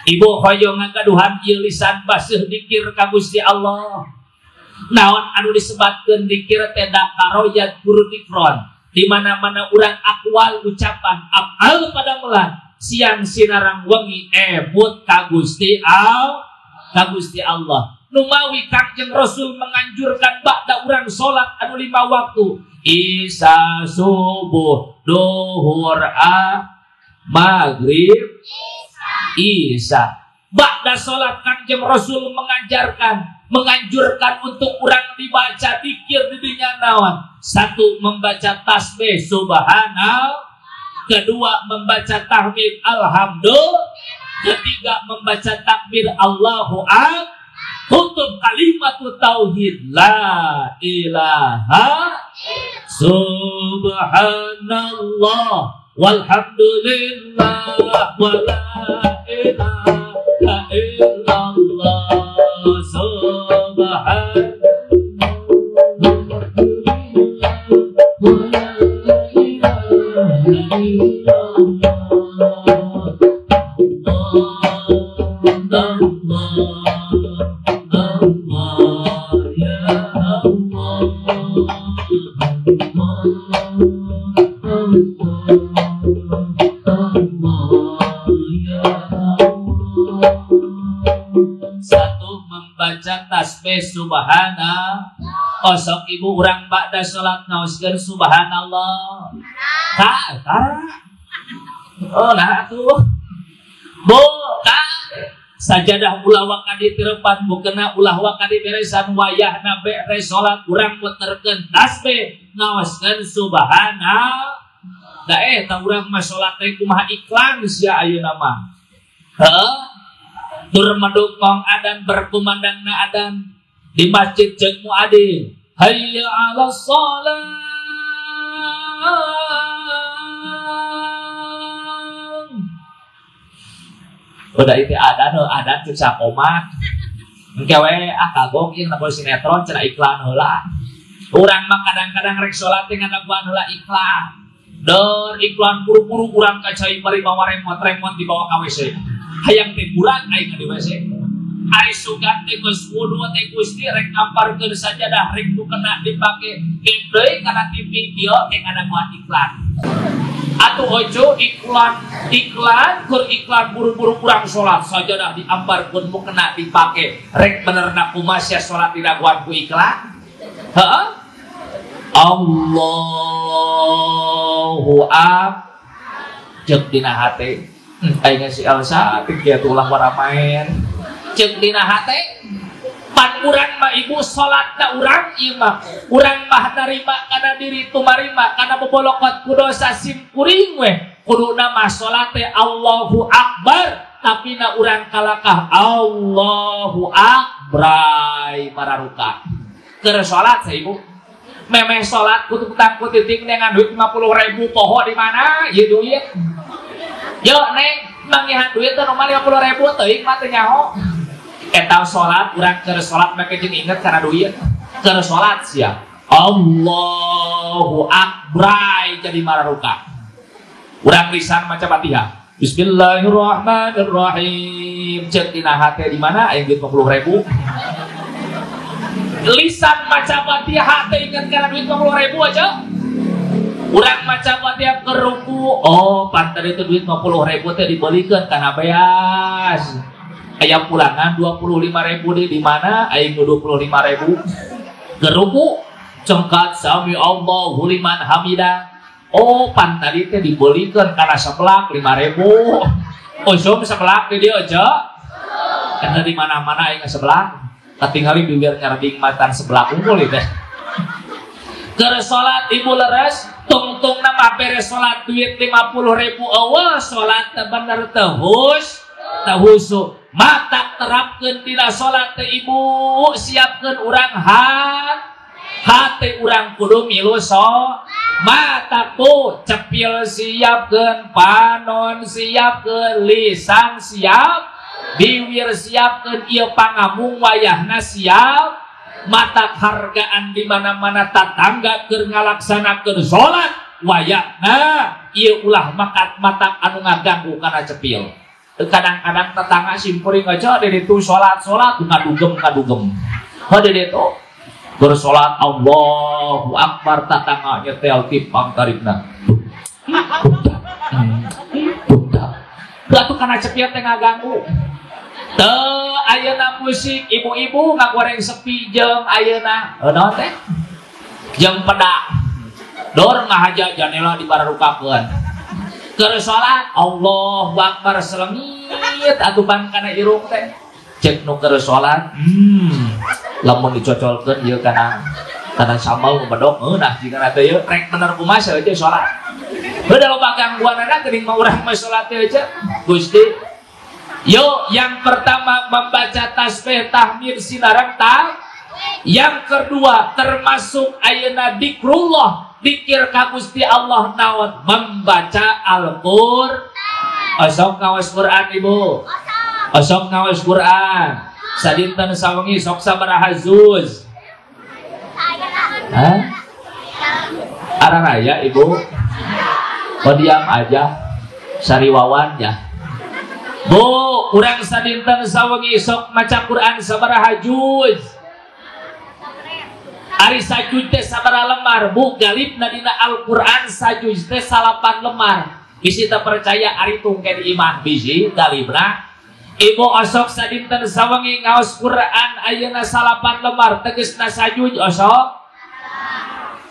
Ibu hoyong ngagaduhan ieu lisan baseuh dikir ka Gusti Allah. Naon anu disebatkeun dikir teh dakaroyat guru dikron. Di mana-mana urang akwal ucapan afal pada melan siang sinarang wengi ebut ka Gusti Allah, ka Gusti Allah. Numawi Kangjeng Rasul menganjurkan bakda urang salat anu 5 waktu, isya, subuh, duhur, maghrib, isya. Bakda salat Kangjeng Rasul menganjurkan untuk urang dibaca dikir di dunia naon. Satu, membaca tasbih subhanallah. Kedua, membaca tahmid alhamdulillah. Ketiga, membaca takbir Allahu akbar. Tutup kalimat tauhid la ilaha subhanallah walhamdulillah wala ilaha illallah subhanallah wala ilaha illallah Allah ya Allah Allah ya Allah. Satu, membaca tasbih subhanallah. Osok ibu urang ba'da salat ngaoskeun subhanallah. Ka, ka. Oh, nah atuh. Bu, ka. Sajadah ulah waka ditirepan mukena ulah waka diberesan wayahna beres salat urang muterkeun tasbih ngaoskeun subhanallah. Da eta urang mah salat teh kumaha iklan sia ayeuna mah. Heuh. Tur mendukung adan berkumandangna adan di masjid jeung muadzin. Hayya 'alas shalah. Udah itu adan heuh adan cek sakomat. Engke we ah kagok ieu napa sinetron cenah iklan heula. Urang mah kadang-kadang rek salat teh ngadaguan heula iklan. Dor iklan buru-buru urang ka cai bari mawa remot-remot dibawa ka WC. Hayang teh murag aing di WC. Ari sugan teh geus wudu teh Gusti rek amparkeun sajadah rek nu kena dipake. Keun deui kana TV kieu ke ngadaguan iklan. Atuh ojo iklan iklan kur iklan buru-buru kurang sholat sajadah diamparkeun mu kena dipake rek benerna kumaha sia sholat didaguan ku iklan. Heeh. Allahu akbar. Ceuk dina hate. Aing si Elsa teh kieu ulah waramaen. Ceuk dina hate. Pan urang mah ibu salatna urang ieu mah. Urang mah narima kana diri tumarima kana bobolokot ku dosa sim kuring weh. Kuduna mah salat teh Allahu akbar, tapi na urang kalakah Allahu akbar mararuka. Keur salat sa ibu. Memeh salat kutu kutang kutitik dengan duit 50.000 poho di mana ieu duit. Yo neng manggihan duit teh nomor 50.000 teuing mah teu nyaho. Eta salat urang keur salat make jeung inget kana duit. Keur salat sia. Allahu akbar jadi mararuka. Urang lisan maca Fatihah. Bismillahirrahmanirrahim. Ceuk dina hate di mana aya duit 50.000. Lisan maca Fatihah teh inget kana duit 50.000 aja. Urang maca Fatihah keur ruku, oh pantar itu duit 50.000 teh dibelikeun kana beas. Aya pulangan 25.000 di mana aing nu 25.000. Keur ruku cengkat sami Allahu liman hamidah. Oh pan tadi teh dibelikeun kana seblak 5.000. Usum seblak di dieu aja. Eta di mana-mana aing seblak. Katingali bibir nyarding matan seblak unggul ieu teh. Keur salat ibu leres, tungtungna mah beres salat duit 50.000 eueuh salat teh bener teu hus, teu husu. Mata terapkeun dina salat teh ibu, siapkeun urang hate urang kudu milu so. Mata ku cepil siapkeun, panon siapkeun, lisan siap, bibir siapkeun, ieu pangamung wayahna siap. Mata hargaan di mana-mana tatangga keur ngalaksanakeun salat wayahna ieu ulah makat mata anu ngaganggu kana cepil. Kadang-kadang tetangga simpuring aja di ditu salat-salat ngadugem-ngadugem. Heuh di ditu bersolat Allahu Akbar tatangga nyetel tipang tarikna. Budak. Atuh kana cepil teh ngaganggu. Teu ayeuna musik ibu-ibu ngagoreng sepi jeung ayeuna naon teh? Jeung pedak. Dor ngahaja janela dibararukakeun. Keur salat Allahu Akbar selengit atupan kana irung teh. Cek nu keur salat, lamun dicocolkeun ieu kana sambal bedok ngeunah jigana teh ieu rek bener kumaha aja salat. Heuh da loba gangguanana geuning mah urang mah salat teh aja. Gusti. Yo, yang pertama membaca tasbih tahmid sinareng ta. Yang kedua termasuk ayeuna dikrullah, dikir ka Gusti Allah naon membaca Al-Qur'an. Osok ngaos Quran ibu. Osok ngaos Quran. Sadinten sawengi sok sabaraha juz? Hah? Araraya ibu. Oh diam aja. Sariwawan ya. Bu, urang sadinten sawengi sok maca Quran sabaraha juz? Ari sajuz teh sabaraha lembar? Bu, galibna dina Al-Qur'an sajuz teh 8 lembar. Bisi teu percaya ari tungke di imah bisi galibna. Ibu osok sadinten sawengi ngaos Quran ayeuna 8 lembar tegasna sajuz osok.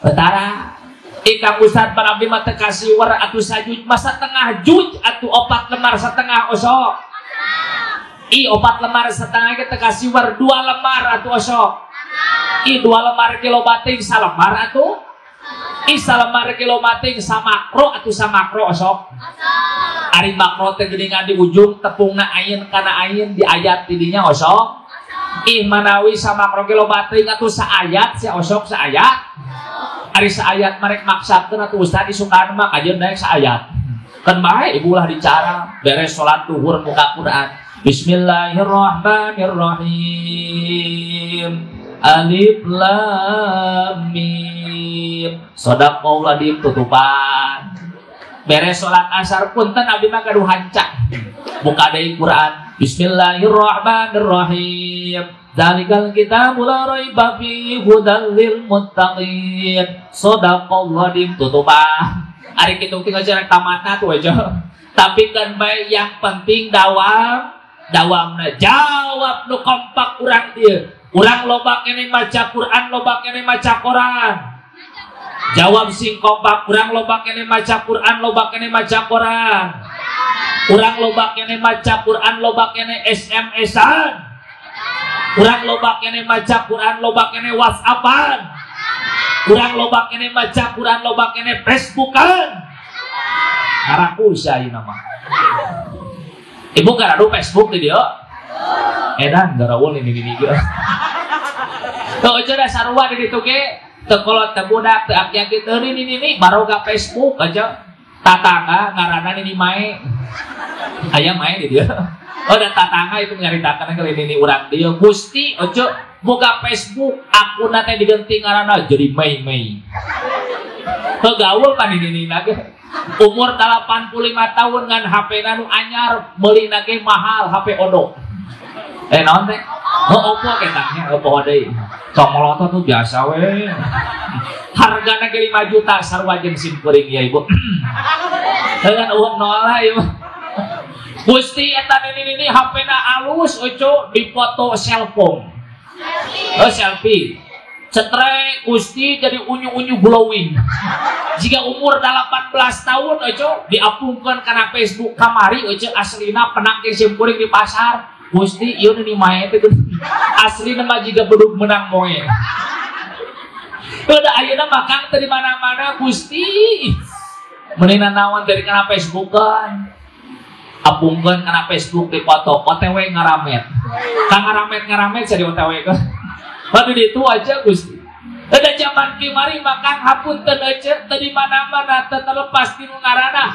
Betara. Ikang Ustad panabdi mah teu kasiwer atuh sajuz mah satengah juz atuh 4 lembar setengah osok. I 4 lembar setengah ge teu kasiwer 2 lembar atuh osok. I 2 lembar kilo bating salembar atuh. I salembar kilo bating samakro atuh samakro osok. Ari makro teh geuningan di ujung tepungna ain kana ain di ayat tidinya osok. Ih manawi samakro kilo bating atuh saayat sia osok saayat. Ari saayat marek maksakeun atuh ustad isukan mah kajeun naik saayat. Kan bae ibu ulah dicara beres salat duhur muka Quran. Bismillahirrahmanirrahim. Alif lam mim. Sadaqallahu adzim tutupan. Beres salat asar punten abdi mah gaduh hanca. Buka deui Quran. Bismillahirrahmanirrahim. Dzalikal kitabu la raiba fihi hudal lil muttaqin. Sadaqallahu adzim tutupan. Ari kitu tinggal rek tamatna tuh aja. Tapi kan bae yang penting dawam, dawamna jawab nu kompak urang dieu. Urang loba keneh maca Quran, loba keneh maca Quran. Jawab sing kompak, urang loba keneh maca Quran, loba keneh maca Quran. Urang loba keneh maca Quran, loba keneh SMS-an. Urang loba keneh maca Quran, loba keneh WhatsApp-an. Urang loba keneh maca Quran, loba keneh Facebookan. Ngaraku sia ieu mah. Ibu garadu Facebook di dieu? Edan garawul ini ini ge. Teu aja da sarua di ditu ge, teu kolot teu budak teu aki-aki teu ini ini baroga Facebook aja. Tatangga ngaranna ini mae. Aya mae di dieu. Oh dan tatangga itu nyaritakeun ke ini urang dieu. Gusti ojo buka Facebook akunna teh diganti ngaranna jadi Mei Mei. Heuh gaul pan ini lagi. Umur 85 tahun ngan HP-na nu anyar meulina ge mahal HP Odo. Naon teh? Oh, Oppo ketangnya, Oppo deui. Tong molotot tuh biasa we. Hargana ge 5 juta sarua jeung sim kuring ya ibu. Dengan uang nol lah ibu. Gusti eta nini-nini HP-na alus oco dipoto selpong. Oh selfie. Cetrek Gusti jadi unyu-unyu glowing. Jika umur 18 tahun oco diapungkeun kana Facebook kamari oco aslina penak jeung sim kuring di pasar. Gusti ieu nini mae teh aslina mah jiga bedug menang moe. Udah ayeuna mah kang teu di mana-mana Gusti. Meunina naon dari kana Facebookan. Apungkeun kana Facebook dipoto OTW ngaramet. Kang ngaramet-ngaramet jadi OTW kan. Waduh itu aja Gusti. Ada zaman kimari makan hapunten aja teu di mana-mana teu terlepas tinu ngaranna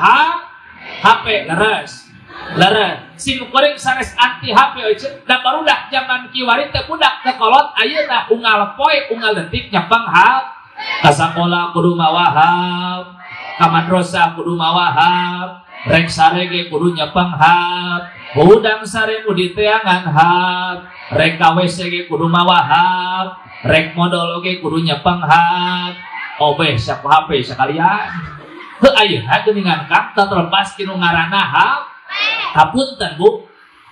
HP leres. Leres. Sim kuring sanes anti HP aja. Da barudak zaman kiwari teu budak teu kolot ayeuna unggal poe unggal detik nyepeng HP. Ka sakola kudu mawa HP, ka madrasah kudu mawa HP, rek sare ge kudu nyepeng HP, hudang sare nu diteangan HP, rek ka WC ge kudu mawa HP, rek modol ge kudu nyepeng HP. Obeh saku HP sakalian. Heuh ayeuna geuningan kang teu terlepas tinu ngaranna HP. Hapunten Bu,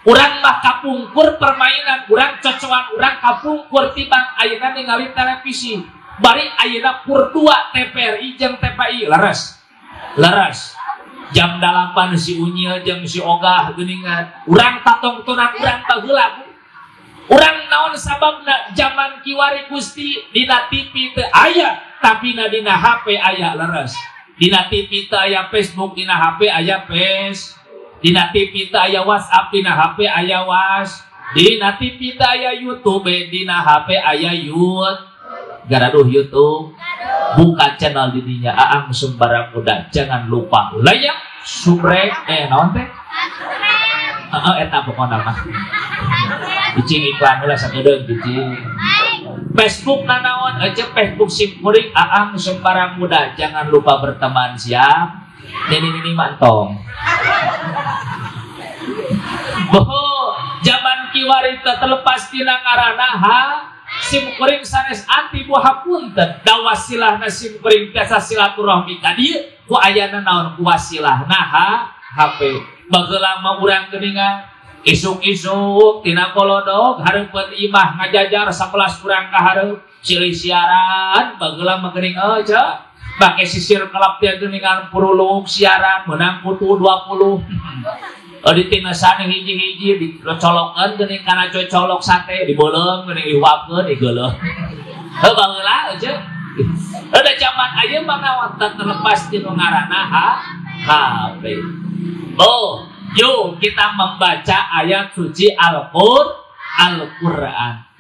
urang mah kapungkur permainan, urang cocoan urang kapungkur tibang ayeuna ningali televisi. Bari ayeuna pur 2 TPRI jeung TPI leres. Leres. Jam 8 si Unyil jeung si Ogah geuningan. Urang tatongtonan urang baheula Bu. Urang naon sababna zaman kiwari Gusti dina TV teu aya tapi na dina HP aya leres. Dina TV teu aya Facebook, dina HP aya Face. Dina TV teu aya WhatsApp, dina HP aya Was. Dina TV teu aya YouTube, dina HP aya YouTube. Garaduh YouTube. Buka channel dininya Aang Sembara Muda. Jangan lupa like, subscribe, naon teh? Heeh, eta pokona mah. Cicing iklan heula sakedeung cicing. Facebook nanaon aja Facebook sim kuring Aang Sembara Muda. Jangan lupa berteman siap. Nini-nini mantong. Boho, zaman kiwari teu terlepas tina ngaranna ha sim kuring sanes anti bu hapunten da wasilahna sim kuring tiasa silaturahmi ka dieu ku ayana naon ku wasilahna ha HP. Baheula mah urang geuningan isuk-isuk tina kolodog hareupeun imah ngajajar 11 urang ka hareup silih siaran baheula mah geuning euy make sisir kelap teh geuningan puruluk siaran meunang kutu 20. Ditinesan hiji-hiji dicolokeun geuning kana cocolok sate dibeuleum geuning dihuapkeun digeuleuh. Heuh baheula euy. Ada zaman ayeuna mah naon terlepas tinu ngaranna HP. Oh, yuk kita membaca ayat suci Al-Qur'an.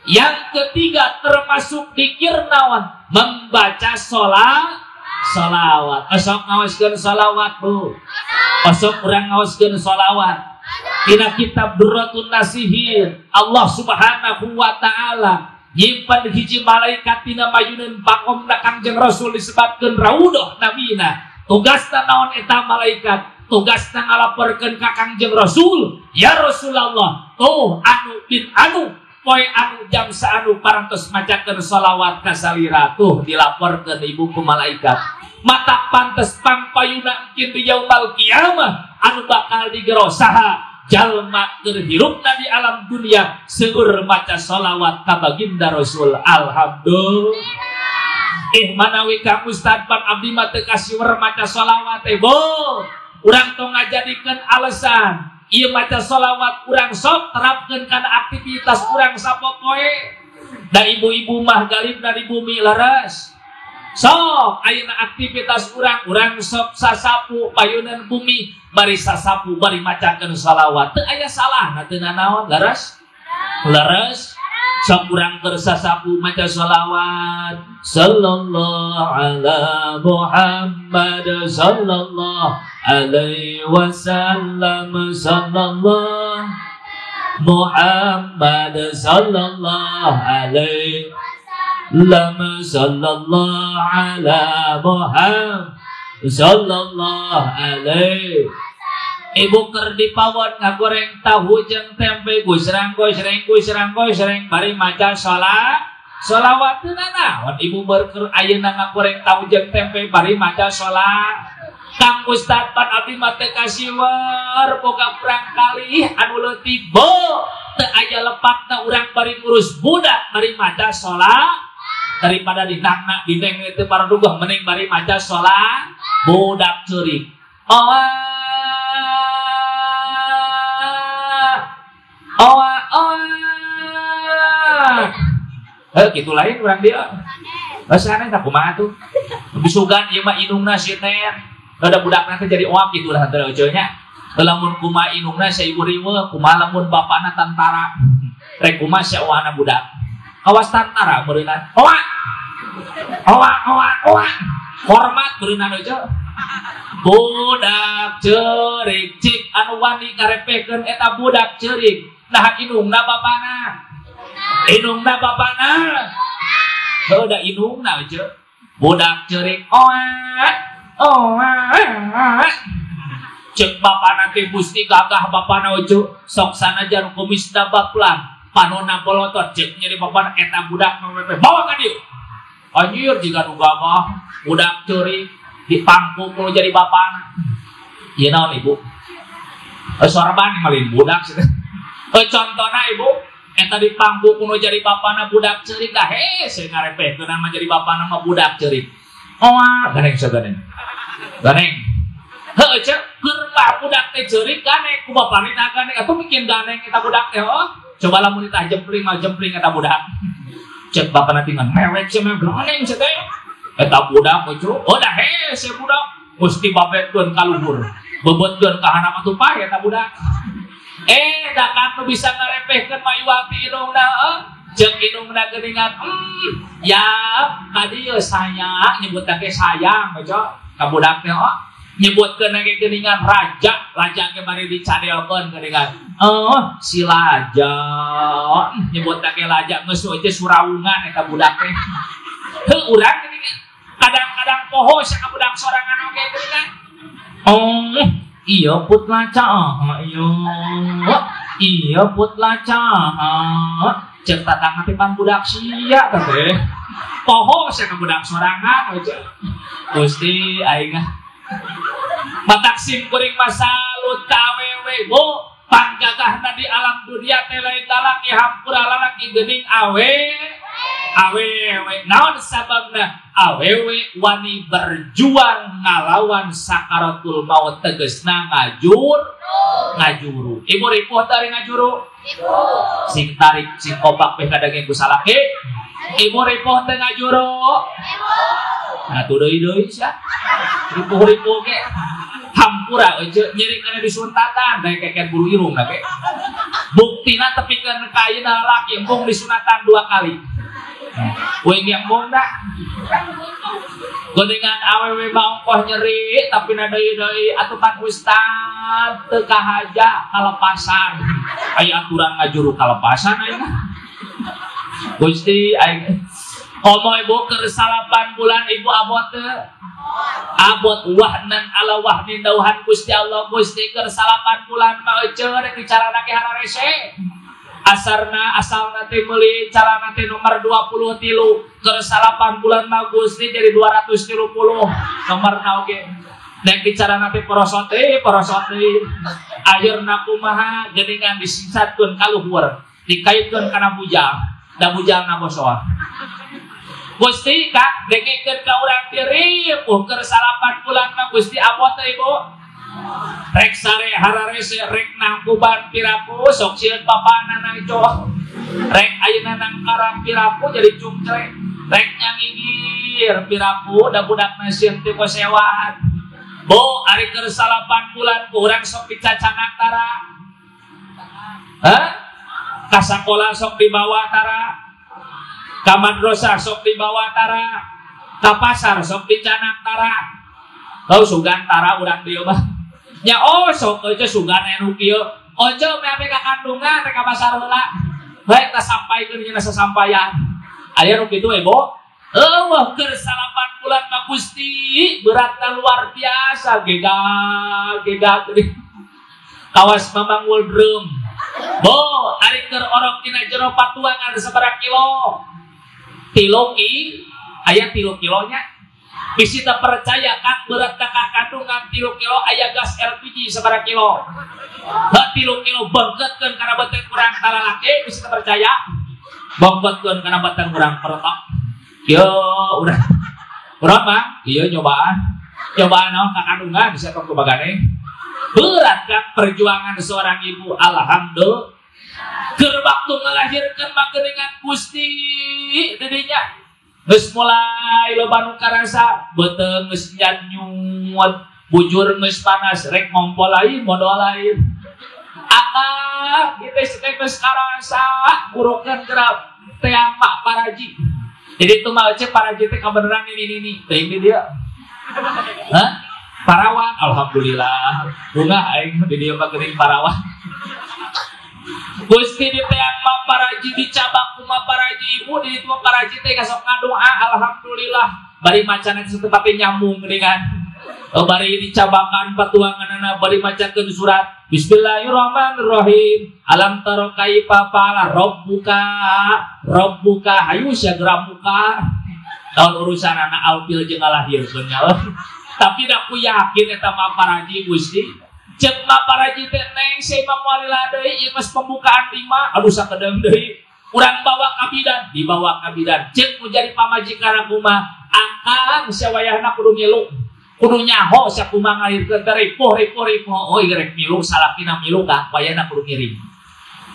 Yang ketiga termasuk dikir naon membaca sholawat. Osok ngaoskeun sholawat Bu. Osok urang ngaoskeun sholawat. Dina kitab Durratun Nasihin Allah Subhanahu wa taala nyimpen hiji malaikat dina mayuneun pakomna Kangjeng Rasul disebutkeun raudhah nabina. Tugasna naon eta malaikat? Tugasna ngalaporkeun ka Kangjeng Rasul, ya Rasulullah, tuh anu bin anu poe anu jam saanu parantos macakeun sholawat ka salira tuh dilaporkeun ibu ku malaikat. Mata pantes pangpayuna engkin di yaumal kiamah anu bakal digero saha jalma keur hirupna di alam dunia seueur maca sholawat ka baginda Rasul. Alhamdulillah. Manawi Kang Ustad pan abdi mah teu kasiwer maca sholawat teh bo. Urang tong ngajadikeun alasan ieu maca sholawat urang sok terapkeun kana aktivitas urang sapopoe. Da ibu-ibu mah galibna di bumi leres. Sok ayeuna aktivitas urang urang sok sasapu payunan bumi bari sasapu bari macakeun sholawat. Teu aya salahna teu nanaon leres? Leres. Sok urang keur sasapu maca sholawat sallallahu ala Muhammad sallallahu alaihi wasallam sallallahu Muhammad sallallahu alaihi wasallam sallallahu ala Muhammad sallallahu alaihi. Ibu keur di pawon ngagoreng tahu jeung tempe gusrang gosreng gusrang gosreng bari maca Sholawatna naon ibu berker ayeuna ngagoreng tahu jeung tempe bari maca sholat. Kang Ustad pan abdi mah teu kasiwer boga kurang kali anu leutik bo teu aya lepatna urang bari ngurus budak bari maca sholat daripada dinakna dineng teu paradugoh mending bari maca sholat budak ceurik. Oa oa oa. Gitu lain urang dia. Sanes tak kumaha tuh. Bisugan ieu mah indungna si teh. Ada budakna teh jadi oap gitu lah teh euceu nya. Lamun kumaha indungna si ibu riweuh, kumaha lamun bapana tantara. Rek kumaha si oana budak. Kawas tantara meureunna. Oa. Oa oa oa. Hormat meureunna euceu. Budak ceurik cik anu wani ngarepehkeun eta budak ceurik. Nah indungna bapana. Indungna bapana. Heuh da indungna euceu. Budak ceurik oa oa. Ceuk bapana teh Gusti gagah bapana euceu. Sok sanajan kumisna baplan, panonna bolotot ceuk nyeri bapana eta budak mah bawa ka dieu. Anjir jiga nu gagah, budak ceurik dipangku kudu jadi bapana. Ieu naon ibu? Sorban malin budak cenah. Contona ibu eta dipangku kudu jadi bapana budak ceurik dah hese ngarepehkeun mah jadi bapana mah budak ceurik. Oa ganeng saganeng. Ganeng. Heuh ceuk keur mah budak teh ceurik ganeng ku bapana teh ganeng atuh bikin ganeng eta budak teh oh. Coba lamun ditah jempling mah jempling eta budak. Ceuk bapana tinggal mewek cenah ganeng cenah teh. Eta budak euceu oh dah hese budak mesti babetkeun ka luhur. Bebetkeun ka handap atuh paeh eta budak. Da kan nu bisa ngarepehkeun mah iwati indungna jeung indungna geuningan ya ka dieu sayang nyebutna ge sayang euceu ka budak teh oh nyebutkeun ge geuningan raja raja ge bari dicadelkeun geuningan oh si laja nyebutna ge laja geus euceu suraungan eta budak teh heuh urang geuningan kadang-kadang poho sia ka budak sorangan oge geuningan oh iya put laca, iya, iya put laca. Cek tatangna teh pan budak sia teh. Poho sia ka budak sorangan euceu. Gusti aing ah. Matak sim kuring mah salut ka awewe bo panggagahna di alam dunia teh lain lalaki hampura lalaki geuning awe. Awewe naon sababna awewe wani berjuang ngalawan sakaratul maut tegesna ngajur ngajuru. Ibu ripuh teh ngajuru? Ibu. Sing tarik sing kopak peh kadangeng ku salaki. Ibu ripuh teh ngajuru? Ibu. Nah tuh deui-deui sia. Ripuh-ripuh ge hampura euceu nyeri kana disuntatan daek keken buru irungna ge. Buktina tepikeun ka ayeuna lalaki embung disunatan 2 kali. Weng yang bonda godengan awewe mah ongkoh nyeri tapi na deui-deui atuh pan ustad teu kahaja kalepasan aya aturan ngajuru kalepasan ayeuna Gusti aing komo ibu keur 9 bulan ibu abot teu abot wahnan ala wahnin dauhan Gusti Allah Gusti keur 9 bulan mah euceu rek dicarana ge hararese asarna asalna teh meuli calana teh nomor 23 keur 9 bulan mah Gusti jadi 230 nomorna oge nek dicarana teh porosot teh ayeuna kumaha geuningan disisatkeun ka luhur dikaitkeun kana bujang da bujangna bosoa Gusti ka dengekeun ka urang diripuh keur 9 bulan mah Gusti abot teh ibu rek sare hararese rek nangkuban piraku sok sieun bapana na icoh rek ayeuna nangkarang piraku jadi cungcrek rek nyangigir piraku da budakna sieun teu kosewaan bo ari keur 9 bulan ku urang sok dicacanak tara hah ka sakola sok dibawa tara ka madrasah sok dibawa tara ka pasar sok dicanak tara oh sugan tara urang dieu mah nya oh sok euceu sugan anu kieu ojo meh ka kandungan rek ka pasar heula bae ta sampaikeun nya sasampayan aya nu kitu we bo eueuh keur 9 bulan mah Gusti beratna luar biasa gegag gegag kawas mamanggul drum bo ari keur orok dina jero patuangan sabaraha kilo Tilu ki aya 3 kilonya. Bisi teu percaya kan berat ka kandungan 3 kilo aya gas LPG sabaraha kilo. Heuh 3 kilo bengketkeun kana beuteung urang talalaki bisi teu percaya. Bengketkeun kana beuteung urang perotok. Yo urang urang mah ieu nyobaan. Nyobaan naon ka kandungan bisa tong kubagane. Berat kan perjuangan seorang ibu, alhamdulillah. Keur waktu ngalahirkeun mah geuningan Gusti didinya. Geus mulai loba nu karasa, beuteung geus nyanyut, bujur geus panas, rek ngompol lain, modal lain. Akang kitu teh geus karasa, burukeun geura teang Pak Paraji. Jadi itu mah cek Paraji teh kabeneran ini teuing di dieu. Hah? Parawan, alhamdulillah. Bunga aing di dieu mah geuning parawan. Gusti di teang mah Paraji dicabak ku mah Paraji ibu di ditu mah Paraji teh kasok ngadoa alhamdulillah. Bari macana satepati nyambung geuningan. Bari dicabakan patuanganana bari macakeun surat Bismillahirrahmanirrahim. Alam tara kaifa fa'ala rabbuka rabbuka hayu segera muka. Tahun urusan anak alpil jeung ngalahirkeun nya. Tapi da ku yakin eta mah Paraji Gusti. Ceuk mah Paraji teh neng si mah moal lila deui ieu geus pembukaan 5 aduh sakedeung deui. Urang bawa ka bidan, dibawa ka bidan. Ceuk nu jadi pamajikan aku mah akang sawayahna kudu milu. Kudu nyaho sakumaha ngalahirkeun teh ripuh ripuh ripuh. Oh ieu rek milu salakina milu ka wayahna kudu ngiring.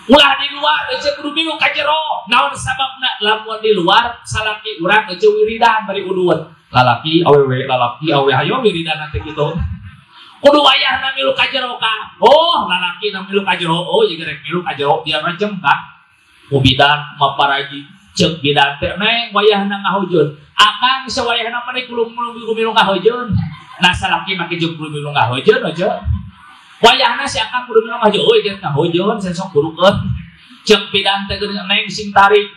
Ulah di luar eueuh kudu milu ka jero. Naon sababna lamun di luar salaki urang eueuh wiridan bari udud. Lalaki awewe lalaki awewe hayo wiridan teh kitu. Kudu wayahna milu ka jero ka. Oh lalaki na milu ka jero. Oh ieu rek milu ka jero dia macem ka. Ku bidan mah Paraji ceuk bidan teh neng wayahna ngahujeun. Akang sawayahna mah kudu milu ngahujeun. Nah salaki make jeung kudu milu ngahujeun aja. Wayahna si akang kudu milu ngahujeun. Euy geus ngahujeun sesok kudukeun. Ceuk bidan teh geuning neng sing tarik.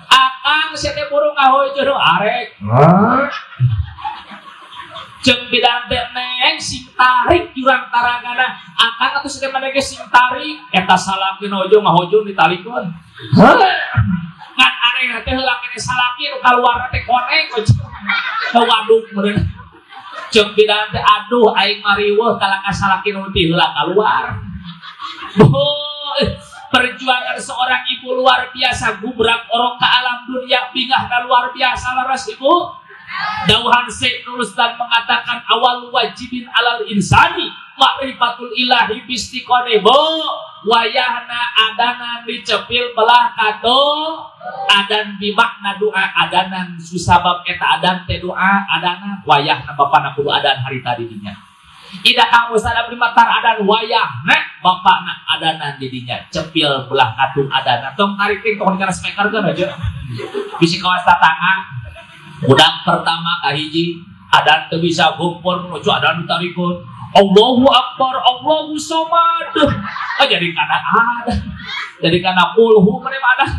Akang sia teh buru ngahujeun arek. Ceuk bidan teh neng sing tarik jurang taragana. Akang atuh sia teh maneh ge sing tarik. Eta salaki ojo ngahujeun ditalikeun. Ngan aneh teh heula kene salaki nu kaluarna teh koneng ojo. Waduk meureun. Ceuk bidan teh aduh aing mariweuh kalaka salaki nu ti heula kaluar. Oh, perjuangan seorang ibu luar biasa gubrak orok ke alam dunia bingahna luar biasa laras ibu. Dauhan Syekh Nurustan mengatakan awal wajibin alal insani ma'rifatul ilahi bistiqone bo wayahna adanan dicepil belah kado adan bimakna doa adanan susabab eta adan teh doa adana wayahna bapana kudu adan hari tadi dinya. Ida kang usada primatar adan wayahna bapana adanan didinya cepil belah katu adana tong tarik ting tong dikana speakerkeun aja bisi kawas tatangga. Budak pertama kahiji adan teu bisa gumpur menuju adan ditarikeun Allahu Akbar Allahu Samad. Oh, jadi kana ada jadi kana kulhu mah ada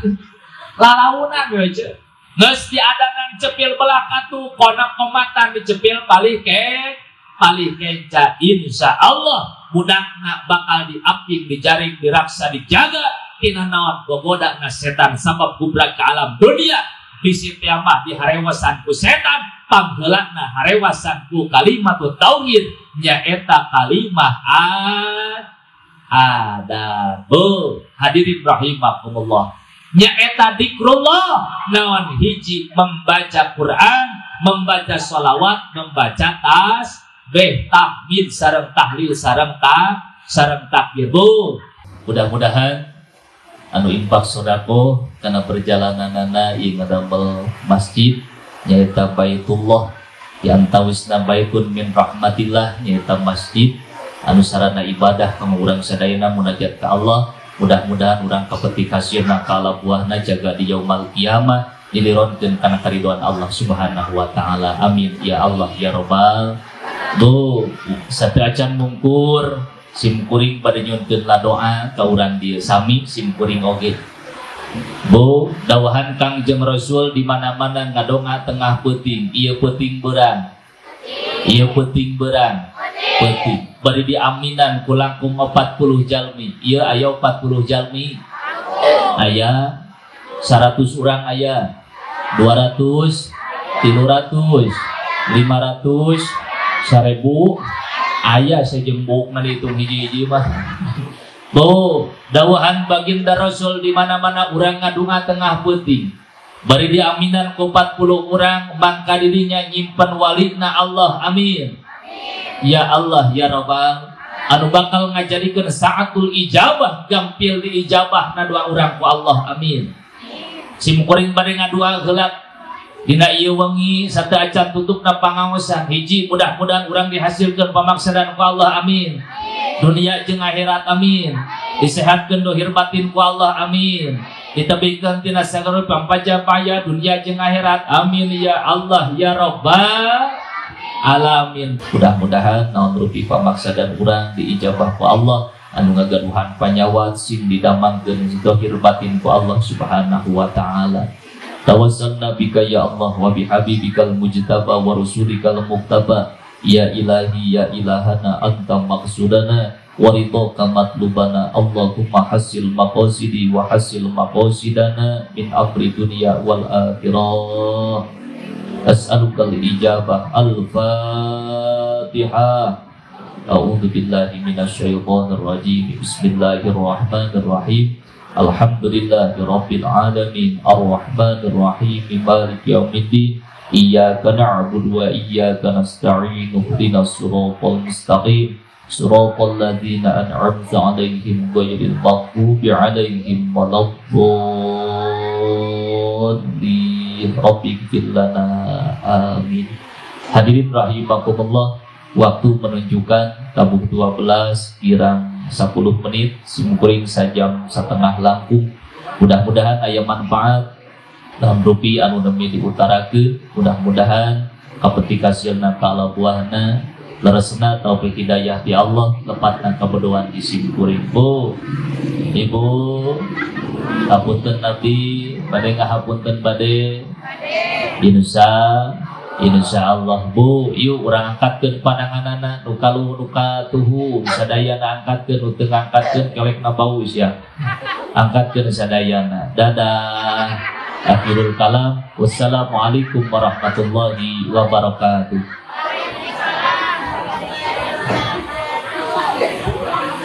lalaunan we aja. Geus diadanan cepil belah katu konak komatan dicepil palih ke palih kenca insyaallah budakna bakal diaping dijaring diraksa dijaga tina naon gogodana setan sabab gubrak ke alam dunia. Bisi mah diharewasan ku setan pangheulana harewasan ku kalimat tauhid nyaeta kalimah adab. Hadirin rahimakumullah nyaeta dikrullah naon hiji membaca Quran, membaca sholawat, membaca tasbih, tahmid sareng tahlil sareng sareng takbir. Mudah-mudahan anu infak sodako karena perjalananana ieu ngadamel masjid nyaeta Baitullah di antawisna baitun min rahmatillah nyaeta masjid anu sarana ibadah kanggo urang sadayana munajat ka Allah. Mudah-mudahan urang kapetik hasilna ka buahna jaga di yaumal kiamah dilironkeun kana karidoan Allah Subhanahu wa taala. Amin ya Allah ya robbal. Bu sateuacan mungkur simkuring pada nyunkeun la doa ka urang dieu sami simkuring oge. Bu dawahan Kangjeng Rasul di mana-mana ngadonga tengah peuting, ieu peuting beurang. Ieu peuting beurang. Peuting. Bari diaminan ku langkung 40 jalmi. Ieu aya 40 jalmi. Aya 100 urang aya, 200, 300, 500, 1000 aya sejembukna dihitung hiji-hiji mah. Bu, dawahan baginda Rasul di mana-mana urang ngadunga tengah peuting. Bari diaminan ku 40 urang mangka dirinya nyimpen walina Allah, amin. Ya Allah ya Rabbal anu bakal ngajadikeun saatul ijabah gampil diijabah na doa urang ku Allah, amin. Sim kuring bade ngadua heula dina ieu wengi sateuacan tutupna pangaosan hiji mudah-mudahan urang dihasilkeun pamaksadan ku Allah, amin. Dunia jeung akhirat, amin. Disehatkeun dohir batin ku Allah, amin. Ditebihkeun tina sagala pampajapaya dunia jeung akhirat, amin ya Allah ya Rabbal alamin. Mudah-mudahan naon rupi pamaksadan urang diijabah ku Allah anu ngagaduhan panyawat sing didamangkeun zahir batin ku Allah Subhanahu wa taala. Tawassalna bika ya Allah wa bihabibikal mujtaba wa rasulikal muktaba. Ya ilahi ya ilahana anta maqsudana wa ridhaka matlubana. Allahumma hasil maqasidi wa hasil maqasidana min amri dunya wal akhirah. As'aluka al-ijabah. Al-Fatihah. A'udzu billahi minasyaitonir rajim. Bismillahirrahmanirrahim. Alhamdulillahi rabbil alamin. Arrahmanir rahim. Maliki yaumiddin. Iyyaka na'budu wa iyyaka nasta'in. Ihdinas siratal mustaqim. Siratal ladzina an'amta 'alaihim ghairil maghdubi 'alaihim waladdallin. Rabbighfir lana, amin. Hadirin rahimakumullah, waktu menunjukkan tabuh 12 kirang 10 menit, simkuring sajam setengah langkung. Mudah-mudahan aya manfaat dalam rupi anu nemi diutarakeun, mudah-mudahan kapetik hasilna ka buahna, leresna taufik hidayah di Allah, lepatna kabodohan di simkuring. Bu, Ibu, hapunten abdi, bade ngahapunten bade. Insya Allah Bu, yuk urang angkatkeun pandanganana nu kaluh nu katuhu sadayana angkatkeun, nu teu ngangkatkeun kelekna bau sia. Angkatkeun sadayana. Dadah. Akhirul kalam. Wassalamualaikum warahmatullahi wabarakatuh.